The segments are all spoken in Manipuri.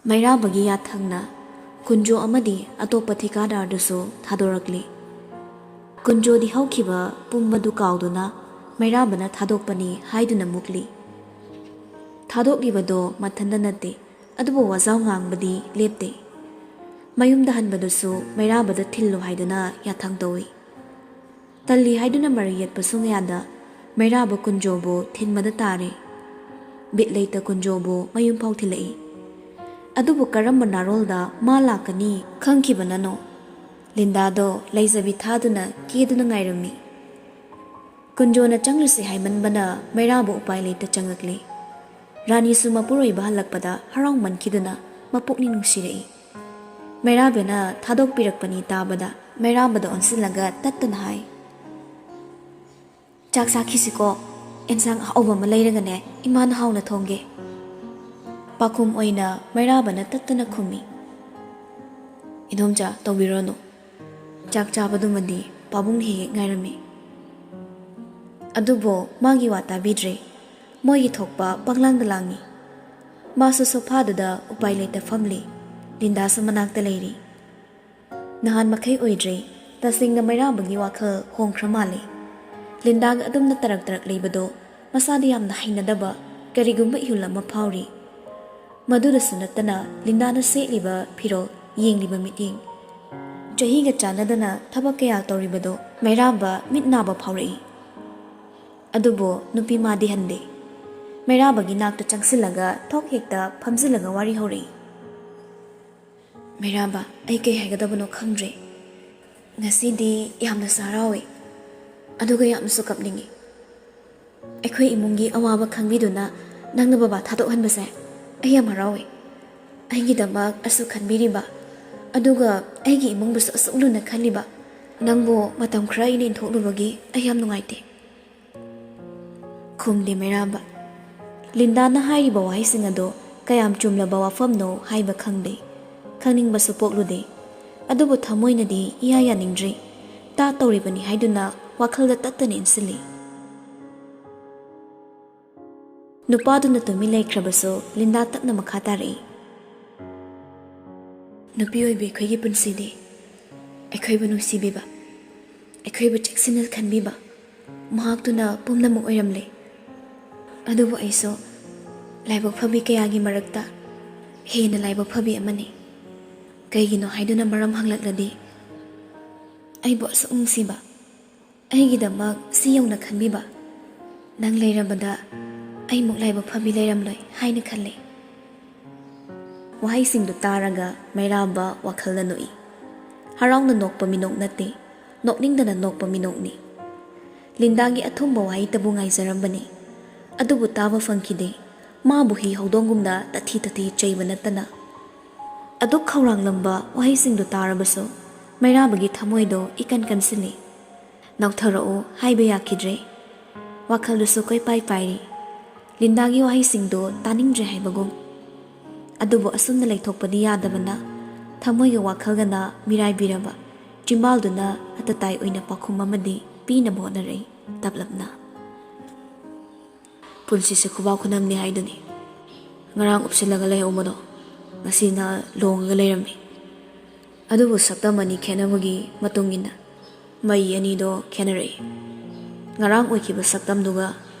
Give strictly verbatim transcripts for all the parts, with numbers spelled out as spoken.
ꯃꯩꯔꯥꯕꯒꯤ ꯌꯥꯊꯪꯅ ꯀꯨꯟꯖꯣ ꯑꯃꯗꯤ ꯑꯇꯣꯞꯄ ꯊꯤꯀꯥꯗꯥꯔꯗꯨꯁꯨ ꯊꯥꯗꯣꯔꯛꯂꯤ꯫ ꯀꯨꯟꯖꯣꯗꯤ ꯍꯧꯈꯤꯕ ꯄꯨꯝꯕꯗꯨ ꯀꯥꯎꯗꯨꯅ ꯃꯩꯔꯥꯕꯅ ꯊꯥꯗꯣꯛꯄꯅꯤ ꯍꯥꯏꯗꯨꯅ ꯃꯨꯛꯂꯤ꯫ ꯊꯥꯗꯣꯛꯂꯤꯕꯗꯣ ꯃꯊꯟꯇ ꯅꯠꯇꯦ, ꯑꯗꯨꯕꯨ ꯋꯥꯖꯥꯎ ꯉꯥꯡꯕꯗꯤ ꯂꯦꯞꯇꯦ꯫ ꯃꯌꯨꯝꯗ ꯍꯟꯕꯗꯨꯁꯨ ꯃꯩꯔꯥꯕꯗ ꯊꯤꯜꯂꯨ ꯍꯥꯏꯗꯨꯅ ꯌꯥꯊꯪ ꯇꯧꯏ꯫ ꯇꯜꯂꯤ ꯍꯥꯏꯗꯨꯅ ꯃꯔꯩ ꯌꯦꯠꯄ ꯁꯨꯡꯌꯥꯗ ꯃꯩꯔꯥꯕ ꯀꯨꯟꯖꯣꯕꯨ ꯊꯤꯟꯕꯗ ꯇꯥꯔꯦ꯫ ꯕꯤꯠ ꯂꯩꯇ ꯀꯨꯟꯖꯣꯕꯨ ꯃꯌꯨꯝ ꯐꯥꯎ ꯊꯤꯜꯂꯛꯏ꯫ ꯑꯗꯨꯕꯨ ꯀꯔꯝꯕ ꯅꯥꯔꯣꯜꯗ ꯃꯥ ꯂꯥꯛꯀꯅꯤ ꯈꯪꯈꯤꯕꯅꯅꯣ? ꯂꯤꯟꯗꯥꯗꯣ ꯂꯩꯖꯕꯤ ꯊꯥꯗꯨꯅ ꯀꯦꯗꯨꯅ ꯉꯥꯏꯔꯝꯃꯤ꯫ ꯀꯨꯟꯖꯣꯅ ꯆꯪꯂꯨꯁꯤ ꯍꯥꯏꯃꯟꯕꯅ ꯃꯩꯔꯥꯕ ꯎꯄꯥꯏ ꯂꯩꯇ ꯆꯪꯂꯛꯂꯤ꯫ ꯔꯥꯅꯤꯁꯨ ꯃꯄꯨꯔꯣꯏꯕ ꯍꯜꯂꯛꯄꯗ ꯍꯔꯥꯎꯃꯟꯈꯤꯗꯨꯅ ꯃꯄꯨꯛꯅꯤꯡ ꯅꯨꯡꯁꯤꯔꯛꯏ꯫ ꯃꯩꯔꯥꯕꯅ ꯊꯥꯗꯣꯛꯄꯤꯔꯛꯄꯅꯤ ꯇꯥꯕꯗ ꯃꯩꯔꯥꯕꯗ ꯑꯣꯟꯁꯤꯜꯂꯒ ꯇꯠꯇꯅ ꯍꯥꯏ, "ꯆꯥꯛ ꯆꯥꯈꯤꯁꯤꯀꯣ꯫ ꯑꯦꯟꯁꯥꯡ ꯑꯍꯥꯎꯕ ꯑꯃ ꯂꯩꯔꯒꯅꯦ, ꯏꯃꯥꯅ ꯍꯥꯎꯅ ꯊꯣꯡꯒꯦ꯫" ꯄꯥꯈꯨꯝ ꯑꯣꯏꯅ ꯃꯩꯔꯥꯕꯅ ꯇꯠꯇꯅ ꯈꯨꯝꯃꯤ, "ꯏꯗꯣꯝꯆꯥ, ꯇꯧꯕꯤꯔꯣꯅꯨ꯫ ꯆꯥꯛ ꯆꯥꯕꯗꯨꯃꯗꯤ ꯄꯥꯕꯨꯡꯅ ꯍꯦꯛ ꯍꯦꯛ ꯉꯥꯏꯔꯝꯃꯤ꯫" ꯑꯗꯨꯕꯨ ꯃꯥꯒꯤ ꯋꯥ ꯇꯥꯕꯤꯗ꯭ꯔꯦ꯫ ꯃꯣꯏꯒꯤ ꯊꯣꯛꯄ ꯄꯪꯂꯥꯡꯗ ꯂꯥꯡꯉꯤ꯫ ꯃꯥꯁꯨ ꯁꯣꯐꯥꯗꯨꯗ ꯎꯄꯥꯏ ꯂꯩꯇ ꯐꯝꯂꯤ꯫ ꯂꯤꯟꯗꯥꯁꯨ ꯃꯅꯥꯛꯇ ꯂꯩꯔꯤ꯫ ꯅꯍꯥꯟ ꯃꯈꯩ ꯑꯣꯏꯗ꯭ꯔꯦ꯫ ꯇꯁꯦꯡꯅ ꯃꯩꯔꯥꯕꯒꯤ ꯋꯥꯈꯜ ꯍꯣꯡꯈ꯭ꯔ ꯃꯥꯜꯂꯦ꯫ ꯂꯤꯟꯗꯥꯒ ꯑꯗꯨꯝꯅ ꯇꯔꯛ ꯇꯔꯛ ꯂꯩꯕꯗꯣ ꯃꯁꯥꯗ ꯌꯥꯝꯅ ꯍꯩꯅꯗꯕ ꯀꯔꯤꯒꯨꯝꯕ ꯏꯍꯨꯜ ꯑꯃ ꯐꯥꯎꯔꯤ꯫ ꯃꯗꯨꯗꯁꯨ ꯅꯠꯇꯅ ꯂꯤꯟꯗꯥꯅ ꯁꯦꯠꯂꯤꯕ ꯐꯤꯔꯣꯜ, ꯌꯦꯡꯂꯤꯕ ꯃꯤꯠꯌꯦꯡ, ꯆꯍꯤꯒ ꯆꯥꯟꯅꯗꯅ ꯊꯕꯛ ꯀꯌꯥ ꯇꯧꯔꯤꯕꯗꯣ ꯃꯩꯔꯥꯕ ꯃꯤꯠ ꯅꯥꯕ ꯐꯥꯎꯔꯛꯏ꯫ ꯑꯗꯨꯕꯨ ꯅꯨꯄꯤ ꯃꯥꯗꯤ ꯍꯟꯗꯦ꯫ ꯃꯩꯔꯥꯕꯒꯤ ꯅꯥꯛꯇ ꯆꯪꯁꯤꯜꯂꯒ ꯊꯣꯛ ꯍꯦꯛꯇ ꯐꯝꯖꯤꯜꯂꯒ ꯋꯥꯔꯤ ꯍꯧꯔꯛꯏ꯫ "ꯃꯩꯔꯥꯕ, ꯑꯩ ꯀꯩ ꯍꯥꯏꯒꯗꯕꯅꯣ ꯈꯪꯗ꯭ꯔꯦ꯫ ꯉꯁꯤꯗꯤ ꯌꯥꯝꯅꯁꯨ ꯍꯔꯥꯎꯋꯦ, ꯑꯗꯨꯒ ꯌꯥꯝꯅꯁꯨ ꯀꯞꯅꯤꯡꯉꯤ꯫ ꯑꯩꯈꯣꯏ ꯏꯃꯨꯡꯒꯤ ꯑꯋꯥꯕ ꯈꯪꯕꯤꯗꯨꯅ ꯅꯪꯅ ꯕꯕꯥ ꯊꯥꯗꯣꯛꯍꯟꯕꯁꯦ ꯑꯩ ꯌꯥꯝ ꯍꯔꯥꯎꯋꯦ꯫ ꯑꯩꯒꯤꯗꯃꯛ ꯑꯁꯨꯛ ꯈꯟꯕꯤꯔꯤꯕ, ꯑꯗꯨꯒ ꯑꯩꯒꯤ ꯏꯃꯨꯡꯕꯨꯁꯨ ꯑꯁꯨꯛ ꯂꯨꯅ ꯈꯜꯂꯤꯕ ꯅꯪꯕꯨ ꯃꯇꯝ ꯈꯔ ꯑꯩꯅ ꯏꯟꯊꯣꯛꯂꯨꯕꯒꯤ ꯑꯩ ꯌꯥꯝ ꯅꯨꯡꯉꯥꯏꯇꯦ꯫" ꯈꯨꯝꯗꯦ ꯃꯩꯔꯥꯕ꯫ ꯂꯤꯟꯗꯥꯅ ꯍꯥꯏꯔꯤꯕ ꯋꯥꯍꯩꯁꯤꯡ ꯑꯗꯣ ꯀꯌꯥꯝ ꯆꯨꯝꯂꯕ ꯋꯥꯐꯝꯅꯣ ꯍꯥꯏꯕ ꯈꯪꯗꯦ, ꯈꯪꯅꯤꯡꯕꯁꯨ ꯄꯣꯛꯂꯨꯗꯦ꯫ ꯑꯗꯨꯕꯨ ꯊꯃꯣꯏꯅꯗꯤ ꯏꯌꯥ ꯌꯥꯅꯤꯡꯗ꯭ꯔꯤ꯫ ꯇꯥ ꯇꯧꯔꯤꯕꯅꯤ ꯍꯥꯏꯗꯨꯅ ꯋꯥꯈꯜꯗ ꯇꯠꯇꯅ ꯏꯟꯁꯤꯜꯂꯤ꯫ ꯅꯨꯄꯥꯗꯨꯅ ꯇꯨꯃꯤꯟ ꯂꯩꯈ꯭ꯔꯕꯁꯨ ꯂꯤꯟꯗꯥ ꯇꯞꯅ ꯃꯈꯥ ꯇꯥꯔꯛꯏ꯫ ꯅꯨꯄꯤ ꯑꯣꯏꯕꯤ ꯑꯩꯈꯣꯏꯒꯤ ꯄꯨꯟꯁꯤꯗꯤ ꯑꯩꯈꯣꯏꯕꯨ ꯅꯨꯡꯁꯤꯕꯤꯕ, ꯑꯩꯈꯣꯏꯕꯨ ꯆꯦꯛꯁꯤꯟꯅ ꯈꯟꯕꯤꯕ, ꯃꯍꯥꯛꯇꯨꯅ ꯄꯨꯝꯅꯃꯛ ꯑꯣꯏꯔꯝꯂꯦ꯫ ꯑꯗꯨꯕꯨ ꯑꯩꯁꯨ ꯂꯥꯏꯕꯛ ꯐꯕꯤ ꯀꯌꯥꯒꯤ ꯃꯔꯛꯇ ꯍꯦꯟꯅ ꯂꯥꯏꯕꯛ ꯐꯕꯤ ꯑꯃꯅꯤ꯫ ꯀꯩꯒꯤꯅꯣ ꯍꯥꯏꯗꯨꯅ ꯃꯔꯝ ꯍꯪꯂꯛꯂꯗꯤ, ꯑꯩꯕꯨ ꯑꯁꯨꯛ ꯅꯨꯡꯁꯤꯕ, ꯑꯩꯒꯤꯗꯃꯛ ꯁꯤ ꯌꯧꯅ ꯈꯟꯕꯤꯕ ꯅꯪ ꯂꯩꯔꯝꯕꯗ ꯑꯩꯃꯨꯛ ꯂꯥꯏꯕꯛ ꯐꯕꯤ ꯂꯩꯔꯝꯂꯣꯏ ꯍꯥꯏꯅ ꯈꯜꯂꯦ꯫ ꯋꯥꯍꯩꯁꯤꯡꯗꯨ ꯇꯥꯔꯒ ꯃꯩꯔꯥꯕ ꯋꯥꯈꯜꯗ ꯅꯣꯛꯏ꯫ ꯍꯔꯥꯎꯅ ꯅꯣꯛꯄ ꯃꯤꯅꯣꯛ ꯅꯠꯇꯦ, ꯅꯣꯛꯅꯤꯡꯗꯅ ꯅꯣꯛꯄ ꯃꯤꯅꯣꯛꯅꯤ꯫ ꯂꯤꯟꯗꯥꯒꯤ ꯑꯊꯨꯝꯕ ꯋꯥꯍꯩꯇꯕꯨ ꯉꯥꯏꯖꯔꯝꯕꯅꯤ, ꯑꯗꯨꯕꯨ ꯇꯥꯕ ꯐꯪꯈꯤꯗꯦ꯫ ꯃꯥꯕꯨ ꯍꯤ ꯍꯧꯗꯣꯡꯒꯨꯝꯅ ꯇꯊꯤ ꯇꯊꯤ ꯆꯩꯕ ꯅꯠꯇꯅ꯫ ꯑꯗꯨꯛ ꯈꯧꯔꯥꯡꯂꯝꯕ ꯋꯥꯍꯩꯁꯤꯡꯗꯨ ꯇꯥꯔꯕꯁꯨ ꯃꯩꯔꯥꯕꯒꯤ ꯊꯃꯣꯏꯗꯣ ꯏꯀꯟ ꯀꯟꯁꯤꯜꯂꯤ꯫ ꯅꯧꯊꯔꯛꯎ ꯍꯥꯏꯕ ꯌꯥꯈꯤꯗ꯭ꯔꯦ꯫ ꯋꯥꯈꯜꯗꯨꯁꯨ ꯀꯣꯏꯄꯥꯏ ꯄꯥꯏꯔꯤ꯫ ꯂꯤꯟꯗꯥꯒꯤ ꯋꯥꯍꯩꯁꯤꯡꯗꯣ ꯇꯥꯅꯤꯡꯗ꯭ꯔꯦ ꯍꯥꯏꯕꯒꯨꯝ꯫ ꯑꯗꯨꯕꯨ ꯑꯁꯨꯝꯅ ꯂꯩꯊꯣꯛꯄꯗꯤ ꯌꯥꯗꯕꯅ ꯊꯃꯣꯏꯒ ꯋꯥꯈꯜꯒꯅ ꯃꯤꯔꯥꯏꯕꯤꯔꯕ ꯆꯤꯝꯕꯥꯜꯗꯨꯅ ꯑꯇꯇꯥꯏ ꯑꯣꯏꯅ ꯄꯥꯎꯈꯨꯝ ꯑꯃꯗꯤ ꯄꯤꯅꯕ ꯍꯣꯠꯅꯔꯛꯏ ꯇꯞꯂꯞꯅ꯫ ꯄꯨꯟꯁꯤꯁꯦ ꯈꯨꯕꯥꯛ ꯈꯨꯅꯝꯅꯤ ꯍꯥꯏꯗꯨꯅꯤ꯫ ꯉꯔꯥꯡ ꯎꯞꯁꯤꯜꯂꯒ ꯂꯩꯍꯧꯕꯗꯣ ꯉꯁꯤꯅ ꯂꯣꯡꯉꯒ ꯂꯩꯔꯝꯃꯤ꯫ ꯑꯗꯨꯕꯨ ꯁꯛꯇꯝ ꯑꯅꯤ ꯈꯦꯠꯅꯕꯒꯤ ꯃꯇꯨꯡ ꯏꯟꯅ ꯃꯩ ꯑꯅꯤꯗꯣ ꯈꯦꯠꯅꯔꯛꯏ꯫ ꯉꯔꯥꯡ ꯑꯣꯏꯈꯤꯕ ꯁꯛꯇꯝꯗꯨꯒ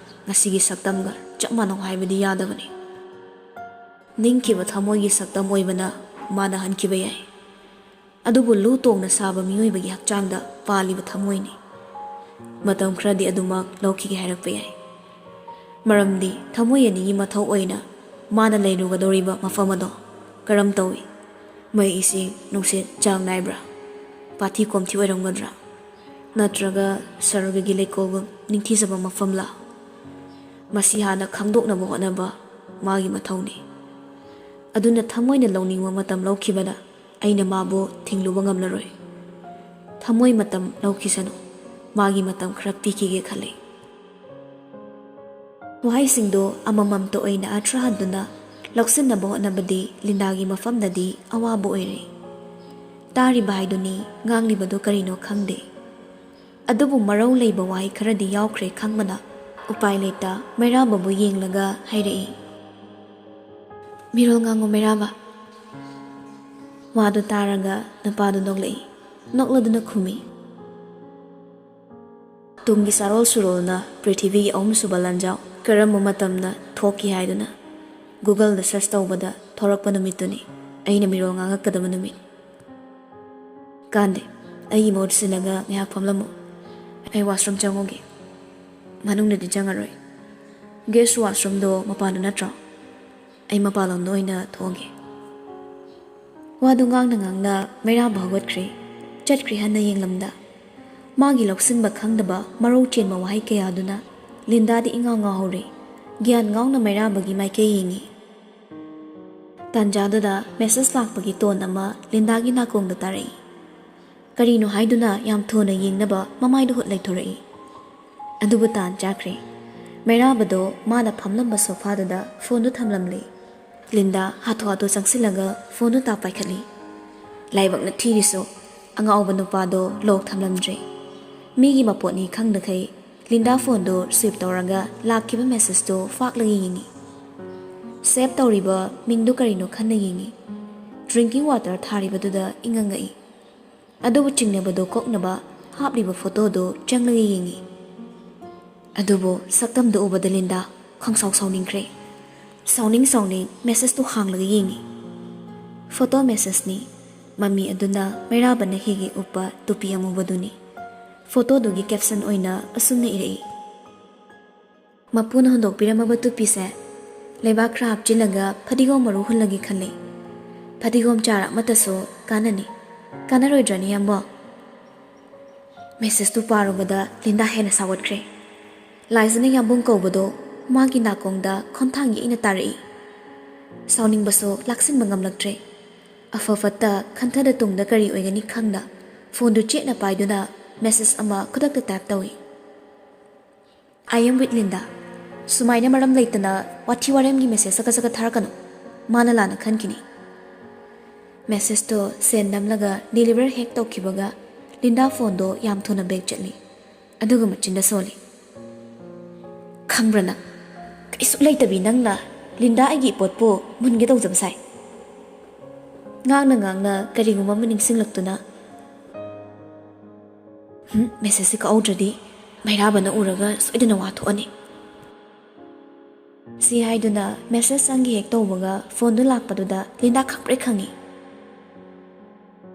ꯉꯁꯤꯒꯤ ꯁꯛꯇꯝꯒ ꯆꯞ ꯃꯥꯟꯅꯧ ꯍꯥꯏꯕꯗꯤ ꯌꯥꯗꯕꯅꯤ꯫ ꯅꯤꯡꯈꯤꯕ ꯊꯃꯣꯏꯒꯤ ꯁꯛꯇꯝ ꯑꯣꯏꯕꯅ ꯃꯥꯅ ꯍꯟꯈꯤꯕ ꯌꯥꯏ꯫ ꯑꯗꯨꯕꯨ ꯂꯨ ꯇꯣꯡꯅ ꯁꯥꯕ ꯃꯤꯑꯣꯏꯕꯒꯤ ꯍꯛꯆꯥꯡꯗ ꯄꯥꯜꯂꯤꯕ ꯊꯃꯣꯏꯅꯤ꯫ ꯃꯇꯝ ꯈꯔꯗꯤ ꯑꯗꯨꯃꯛ ꯂꯧꯈꯤꯒꯦ ꯍꯥꯏꯔꯛꯄ ꯌꯥꯏ꯫ ꯃꯔꯝꯗꯤ ꯊꯃꯣꯏ ꯑꯅꯤꯒꯤ ꯃꯊꯧ ꯑꯣꯏꯅ ꯃꯥꯅ ꯂꯩꯔꯨꯒꯗꯧꯔꯤꯕ ꯃꯐꯝ ꯑꯗꯣ ꯀꯔꯝ ꯇꯧꯏ? ꯃꯩ, ꯏꯁꯤꯡ, ꯅꯨꯡꯁꯤꯠ ꯆꯥꯡ ꯅꯥꯏꯕ꯭ꯔꯥ? ꯄꯥꯊꯤ ꯀꯣꯝꯊꯤ ꯑꯣꯏꯔꯝꯒꯗ꯭ꯔꯥ? ꯅꯠꯇ꯭ꯔꯒ ꯁꯔꯒꯒꯤ ꯂꯩꯀꯣꯜꯒꯨꯝ ꯅꯤꯡꯊꯤꯖꯕ ꯃꯐꯝꯂꯥ? ꯃꯁꯤ ꯍꯥꯟꯅ ꯈꯪꯗꯣꯛꯅꯕ ꯍꯣꯠꯅꯕ ꯃꯥꯒꯤ ꯃꯊꯧꯅꯤ꯫ ꯑꯗꯨꯅ ꯊꯃꯣꯏꯅ ꯂꯧꯅꯤꯡꯕ ꯃꯇꯝ ꯂꯧꯈꯤꯕꯗ ꯑꯩꯅ ꯃꯥꯕꯨ ꯊꯤꯡꯂꯨꯕ ꯉꯝꯂꯔꯣꯏ꯫ ꯊꯃꯣꯏ ꯃꯇꯝ ꯂꯧꯈꯤꯁꯅꯨ, ꯃꯥꯒꯤ ꯃꯇꯝ ꯈꯔ ꯄꯤꯈꯤꯒꯦ ꯈꯜꯂꯤ꯫ ꯋꯥꯍꯩꯁꯤꯡꯗꯨ ꯑꯃꯃꯝꯇ ꯑꯣꯏꯅ ꯑꯥꯔꯊ ꯍꯟꯗꯨꯅ ꯂꯧꯁꯤꯟꯅꯕ ꯍꯣꯠꯅꯕꯗꯤ ꯂꯤꯟꯗꯥꯒꯤ ꯃꯐꯝꯗꯗꯤ ꯑꯋꯥꯕ ꯑꯣꯏꯔꯦ꯫ ꯇꯥꯔꯤꯕ ꯍꯥꯏꯗꯨꯅꯤ, ꯉꯥꯡꯂꯤꯕꯗꯨ ꯀꯔꯤꯅꯣ ꯈꯪꯗꯦ꯫ ꯑꯗꯨꯕꯨ ꯃꯔꯧ ꯂꯩꯕ ꯋꯥꯍꯩ ꯈꯔꯗꯤ ꯌꯥꯎꯈ꯭ꯔꯦ ꯈꯪꯕꯅ ꯎꯄꯥꯏ ꯂꯩꯇ ꯃꯩꯔꯥꯕꯕꯨ ꯌꯦꯡꯂꯒ ꯍꯥꯏꯔꯛꯏ, "ꯃꯤꯔꯣꯜ ꯉꯥꯡꯉꯨ ꯃꯩꯔꯥꯕ꯫ ꯋꯥꯗꯨ ꯇꯥꯔꯒ ꯅꯨꯄꯥꯗꯨ ꯅꯣꯛꯂꯛꯏ꯫ ꯅꯣꯛꯂꯗꯨꯅ ꯈꯨꯝꯃꯤ, "ꯇꯨꯡꯒꯤ ꯆꯥꯔꯣꯜ ꯁꯨꯔꯣꯜꯅ ꯄ꯭ꯔꯤꯊꯤꯕꯤꯒꯤ ꯑꯍꯨꯝꯁꯨꯕ ꯂꯥꯟꯖꯥꯎ ꯀꯔꯝꯕ ꯃꯇꯝꯗ ꯊꯣꯛꯈꯤ ꯍꯥꯏꯗꯨꯅ Google-ꯗ search ꯇꯧꯕꯗ ꯊꯣꯔꯛꯄ ꯅꯨꯃꯤꯠꯇꯨꯅꯤ ꯑꯩꯅ ꯃꯤꯔꯣꯜ ꯉꯥꯡꯉꯛꯀꯗꯕ ꯅꯨꯃꯤꯠ꯫ ꯀꯥꯟꯗꯦ, ꯑꯩꯒꯤ ꯃꯍꯨꯠ ꯁꯤꯜꯂꯒ ꯉꯥꯏꯍꯥꯛ ꯐꯝꯂꯝꯃꯨ꯫ ꯑꯩ washroom ꯆꯪꯉꯨꯒꯦ꯫" "ꯃꯅꯨꯡꯗꯗꯤ ꯆꯪꯉꯔꯣꯏ꯫ Guest washroom-ꯗꯣ ꯃꯄꯥꯟꯗ ꯅꯠꯇ꯭ꯔꯣ? ꯑꯩ ꯃꯄꯥꯟꯂꯣꯝꯗ ꯑꯣꯏꯅ ꯊꯣꯛꯑꯒꯦ꯫" ꯋꯥꯗꯨ ꯉꯥꯡꯅ ꯉꯥꯡꯅ ꯃꯩꯔꯥꯕ ꯍꯧꯒꯠꯈ꯭ꯔꯦ꯫ ꯆꯠꯈ꯭ꯔꯦ ꯍꯟꯅ ꯌꯦꯡꯂꯝꯗ꯫ ꯃꯥꯒꯤ ꯂꯧꯁꯤꯟꯕ ꯈꯪꯗꯕ ꯃꯔꯧ ꯆꯦꯟꯕ ꯋꯥꯍꯩ ꯀꯌꯥꯗꯨꯅ ꯂꯤꯟꯗꯥꯗꯤ ꯏꯉꯥꯎ ꯉꯥꯎꯍꯧꯔꯦ꯫ ꯒ꯭ꯌꯥꯟ ꯉꯥꯎꯅ ꯃꯩꯔꯥꯕꯒꯤ ꯃꯥꯏꯀꯩ ꯌꯦꯡꯉꯤ꯫ ꯇꯥꯟꯖꯥꯗꯨꯗ message ꯂꯥꯛꯄꯒꯤ tone ꯑꯃ ꯂꯤꯟꯗꯥꯒꯤ ꯅꯥꯀꯣꯡꯗ ꯇꯥꯔꯛꯏ꯫ ꯀꯔꯤꯅꯣ ꯍꯥꯏꯗꯨꯅ ꯌꯥꯝ ꯊꯨꯅ ꯌꯦꯡꯅꯕ ꯃꯃꯥꯏꯗ ꯍꯨꯠ ꯂꯩꯊꯣꯔꯛꯏ꯫ ꯑꯗꯨꯕꯨ ꯇꯥꯟ ꯆꯥꯈ꯭ꯔꯦ꯫ ꯃꯩꯔꯥꯕꯗꯣ ꯃꯥꯅ ꯐꯝꯂꯝꯕ sofa-ꯗꯨꯗ phone-ꯗꯨ ꯊꯝꯂꯝꯂꯦ꯫ ꯂꯤꯟꯗꯥ ꯍꯥꯊꯨ ꯍꯥꯊꯨ ꯆꯪꯁꯤꯜꯂꯒ phone-ꯗꯨ ꯇꯥꯞ ꯄꯥꯏꯈꯠꯂꯤ꯫ ꯂꯥꯏꯕꯛꯅ ꯊꯤꯔꯤꯁꯨ, ꯑꯉꯥꯎꯕ ꯅꯨꯄꯥꯗꯣ lock ꯊꯝꯂꯝꯗ꯭ꯔꯦ꯫ ꯃꯤꯒꯤ ꯃꯄꯣꯠꯅꯤ ꯈꯪꯗꯈꯩ ꯂꯤꯟꯗꯥ phone-ꯗꯨ receive ꯇꯧꯔꯒ ꯂꯥꯛꯈꯤꯕ message-ꯇꯨ ꯐꯥꯛꯂꯒ ꯌꯦꯡꯉꯤ꯫ Save ꯇꯧꯔꯤꯕ ꯃꯤꯡꯗꯨ ꯀꯔꯤꯅꯣ ꯈꯟꯅ ꯌꯦꯡꯉꯤ꯫ Drinking water ꯊꯥꯔꯤꯕꯗꯨꯗ ꯏꯉꯛ ꯉꯛꯏ꯫ ꯑꯗꯨꯕꯨ ꯆꯤꯡꯅꯕꯗꯨ ꯀꯣꯛꯅꯕ ꯍꯥꯞꯂꯤꯕ photo-ꯗꯨ ꯆꯪꯂꯒ ꯌꯦꯡꯉꯤ꯫ ꯑꯗꯨꯕꯨ ꯁꯛꯇꯝꯗꯨ ꯎꯕꯗ ꯂꯤꯟꯗꯥ ꯈꯪꯁꯥꯎ ꯁꯥꯎꯅꯤꯡꯈ꯭ꯔꯦ꯫ ꯁꯥꯎꯅꯤꯡ ꯁꯥꯎꯅꯤꯡ message-ꯇꯨ ꯍꯥꯡꯂꯒ ꯌꯦꯡꯉꯤ꯫ Photo message-ꯅꯤ꯫ ꯃꯃꯤ ꯑꯗꯨꯅ ꯃꯩꯔꯥꯕꯅ ꯍꯤꯒꯤ ꯎꯞꯄ ꯇꯨꯄꯤ ꯑꯃꯨꯕꯗꯨꯅꯤ꯫ Photo-ꯗꯨꯒꯤ caption ꯑꯣꯏꯅ ꯑꯁꯨꯝꯅ ꯏꯔꯛꯏ, "ꯃꯄꯨꯅ ꯍꯨꯟꯗꯣꯛꯄꯤꯔꯝꯃꯕ ꯇꯨꯄꯤꯁꯦ ꯂꯩꯕꯥꯛ ꯈꯔ ꯍꯥꯞꯆꯤꯜꯂꯒ ꯐꯗꯤꯒꯣꯝ ꯃꯔꯨ ꯍꯨꯜꯂꯒꯦ ꯈꯜꯂꯤ꯫ ꯐꯗꯤꯒꯣꯝ ꯆꯥꯔ ꯑꯃꯠꯇꯁꯨ ꯀꯥꯟꯅꯅꯤ꯫ ꯀꯥꯟꯅꯔꯣꯏꯗ꯭ꯔꯅꯦ, ꯏꯌꯥꯝꯕꯣ?" Message-ꯇꯨ ꯄꯥꯔꯨꯕꯗ ꯂꯤꯟꯗꯥ ꯍꯦꯟꯅ ꯁꯥꯎꯒꯠꯈ꯭ꯔꯦ꯫ ꯂꯥꯏꯖꯅ ꯌꯥꯝꯕꯨꯡ ꯀꯧꯕꯗꯣ ꯃꯥꯒꯤ ꯅꯥꯀꯣꯡꯗ ꯈꯣꯟꯊꯥꯡ ꯌꯩꯅ ꯇꯥꯔꯛꯏ꯫ ꯁꯥꯎꯅꯤꯡꯕꯁꯨ ꯂꯥꯛꯁꯤꯟꯕ ꯉꯝꯂꯛꯇ꯭ꯔꯦ꯫ ꯑꯐ ꯐꯠꯇ ꯈꯟꯊꯗ ꯇꯨꯡꯗ ꯀꯔꯤ ꯑꯣꯏꯒꯅꯤ ꯈꯪꯗ phone-ꯗꯨ ꯆꯦꯠꯅ ꯄꯥꯏꯗꯨꯅ message ꯑꯃ ꯈꯨꯗꯛꯇ type ꯇꯧꯏ꯫ "I am with Linda꯫ ꯁꯨꯃꯥꯏꯅ ꯃꯔꯝ ꯂꯩꯇꯅ ꯋꯥꯊꯤ ꯋꯥꯔꯦꯝꯒꯤ message ꯆꯀ ꯆꯀ ꯊꯥꯔꯛꯀꯅꯨ꯫ ꯃꯥꯅ ꯂꯥꯟꯅ ꯈꯟꯈꯤꯅꯤ꯫" Message-ꯇꯣ send ꯅꯝꯂꯒ deliver ꯍꯦꯛ ꯇꯧꯈꯤꯕꯒ ꯂꯤꯟꯗꯥ phone-ꯗꯣ ꯌꯥꯝ ꯊꯨꯅ back ꯆꯠꯂꯤ꯫ ꯑꯗꯨꯒ ꯃꯆꯤꯟꯗ ꯁꯣꯜꯂꯤ, "ꯈꯪꯕ꯭ꯔꯥ ꯅꯪ? ꯀꯩꯁꯨ ꯂꯩꯇꯕꯤ ꯅꯪꯅ ꯂꯤꯟꯗꯥ ꯑꯩꯒꯤ ꯏꯄꯣꯠꯄꯨ ꯃꯨꯟꯒꯦ ꯇꯧꯖꯕ ꯁꯥꯏ꯫" ꯉꯥꯡꯅ ꯉꯥꯡꯅ ꯀꯔꯤꯒꯨꯝꯕ ꯑꯃ ꯅꯤꯡꯁꯤꯡꯂꯛꯇꯨꯅ, "ꯍꯨꯝ, ꯃꯦꯁꯦꯖꯁꯤ ꯀꯛꯍꯧꯗ꯭ꯔꯗꯤ ꯃꯩꯔꯥꯕꯅ ꯎꯔꯒ ꯁꯣꯏꯗꯅ ꯋꯥ ꯊꯣꯛꯑꯅꯤ"꯫ ꯁꯤ ꯍꯥꯏꯗꯨꯅ ꯃꯦꯁꯦꯖ ꯆꯪꯒꯦ ꯍꯦꯛ ꯇꯧꯕꯒ ꯐꯣꯟꯗꯨ ꯂꯥꯛꯄꯗꯨꯗ ꯂꯤꯟꯗꯥ ꯈꯪꯄ꯭ꯔꯦꯛ ꯈꯪꯉꯤ꯫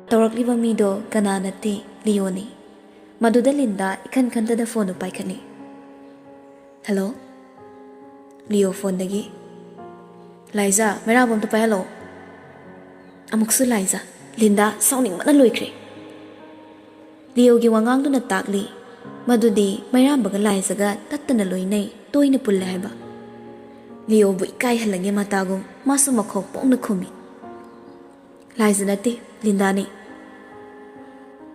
ꯇꯧꯔꯛꯂꯤꯕ ꯃꯤꯗꯣ ꯀꯅꯥ ꯅꯠꯇꯦ, ꯂꯤꯌꯣꯅꯤ꯫ ꯃꯗꯨꯗ ꯂꯤꯟꯗꯥ ꯏꯈꯟ ꯈꯟꯊꯗ ꯐꯣꯟꯗꯨ ꯄꯥꯏꯈꯠꯂꯤ꯫ "ꯍꯜꯂꯣ?" ꯂꯤꯌꯣ ꯐꯣꯟꯗꯒꯤ꯫ "ꯂꯥꯏꯖꯥ, ꯃꯩꯔꯥꯕ ꯑꯝꯇ ꯄꯥꯏꯍꯜꯂꯛꯑꯣ꯫" ꯑꯃꯨꯛꯁꯨ ꯂꯥꯏꯖꯥ꯫ ꯂꯤꯟꯗꯥ ꯁꯥꯎꯅꯤꯡꯕꯅ ꯂꯣꯏꯈ꯭ꯔꯦ꯫ ꯂꯤꯌꯣꯒꯤ ꯋꯥꯉꯥꯡꯗꯨꯅ ꯇꯥꯛꯂꯤ ꯃꯗꯨꯗꯤ ꯃꯩꯔꯥꯝꯕꯒ ꯂꯥꯏꯖꯒ ꯇꯠꯇꯅ ꯂꯣꯏꯅꯩ, ꯇꯣꯏꯅ ꯄꯨꯜꯂꯦ ꯍꯥꯏꯕ꯫ ꯂꯤꯌꯣꯕꯨ ꯏꯀꯥꯏꯍꯜꯂꯒꯦ ꯃꯇꯥꯒꯨꯝ ꯃꯥꯁꯨ ꯃꯈꯣꯛ ꯄꯣꯛꯅ ꯈꯨꯝꯃꯤ꯫ "ꯂꯥꯏꯖ ꯅꯠꯇꯦ, ꯂꯤꯟꯗꯥꯅꯤ꯫"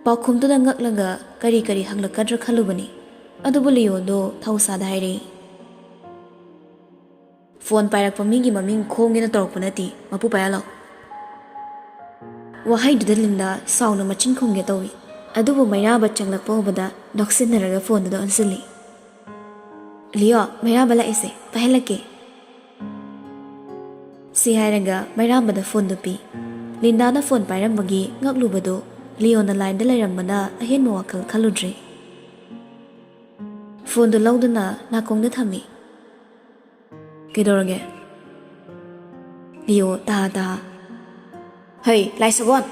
ꯄꯥꯎꯈꯨꯝꯗꯨꯗ ꯉꯛꯂꯒ ꯀꯔꯤ ꯀꯔꯤ ꯍꯪꯂꯛꯀꯗ꯭ꯔꯥ ꯈꯜꯂꯨꯕꯅꯤ, ꯑꯗꯨꯕꯨ ꯂꯤꯌꯣꯗꯣ ꯊꯧꯁꯥꯗ ꯍꯥꯏꯔꯛꯏ꯫ "ꯐꯣꯟ ꯄꯥꯏꯔꯛꯄ ꯃꯤꯒꯤ ꯃꯃꯤꯡ ꯈꯣꯝꯒꯦꯅ ꯇꯧꯔꯛꯄ ꯅꯠꯇꯦ, ꯃꯄꯨ ꯄꯥꯏꯍꯜꯂꯣ꯫" ꯋꯥꯍꯩꯗꯨꯗ ꯂꯤꯟꯗꯥ ꯁꯥꯎꯅ ꯃꯆꯤꯟ ꯈꯨꯝꯒꯦ ꯇꯧꯏ, ꯑꯗꯨꯕꯨ ꯃꯩꯔꯥꯕ ꯆꯪꯂꯛꯄ ꯎꯕꯗ ꯅꯣꯛꯁꯤꯟꯅꯔꯒ ꯐꯣꯟꯗꯨꯗ ꯑꯣꯟꯁꯤꯜꯂꯤ꯫ "ꯂꯤꯌꯣ, ꯃꯩꯔꯥꯕ ꯂꯥꯛꯑꯦꯁꯦ, ꯄꯥꯏꯍꯜꯂꯛꯀꯦ꯫" ꯁꯤ ꯍꯥꯏꯔꯒ ꯃꯩꯔꯥꯝꯕꯗ ꯐꯣꯟꯗꯨ ꯄꯤ꯫ ꯂꯤꯟꯗꯥꯅ ꯐꯣꯟ ꯄꯥꯏꯔꯝꯕꯒꯤ ꯉꯛꯂꯨꯕꯗꯨ ꯂꯤꯌꯣꯅ ꯂꯥꯏꯟꯗ ꯂꯩꯔꯝꯕꯅ ꯑꯍꯦꯟꯕ ꯋꯥꯈꯜ ꯈꯜꯂꯨꯗ꯭ꯔꯦ꯫ ꯐꯣꯟꯗꯨ ꯂꯧꯗꯨꯅ ꯅꯥꯀꯣꯡꯗ ꯊꯝꯃꯤ꯫ "ꯀꯩꯗꯧꯔꯒꯦ?" ꯂꯤꯌꯣ ꯇꯥ ꯇꯥ꯫ "ꯍꯩ, ꯂꯥꯏꯁꯒꯣꯟ!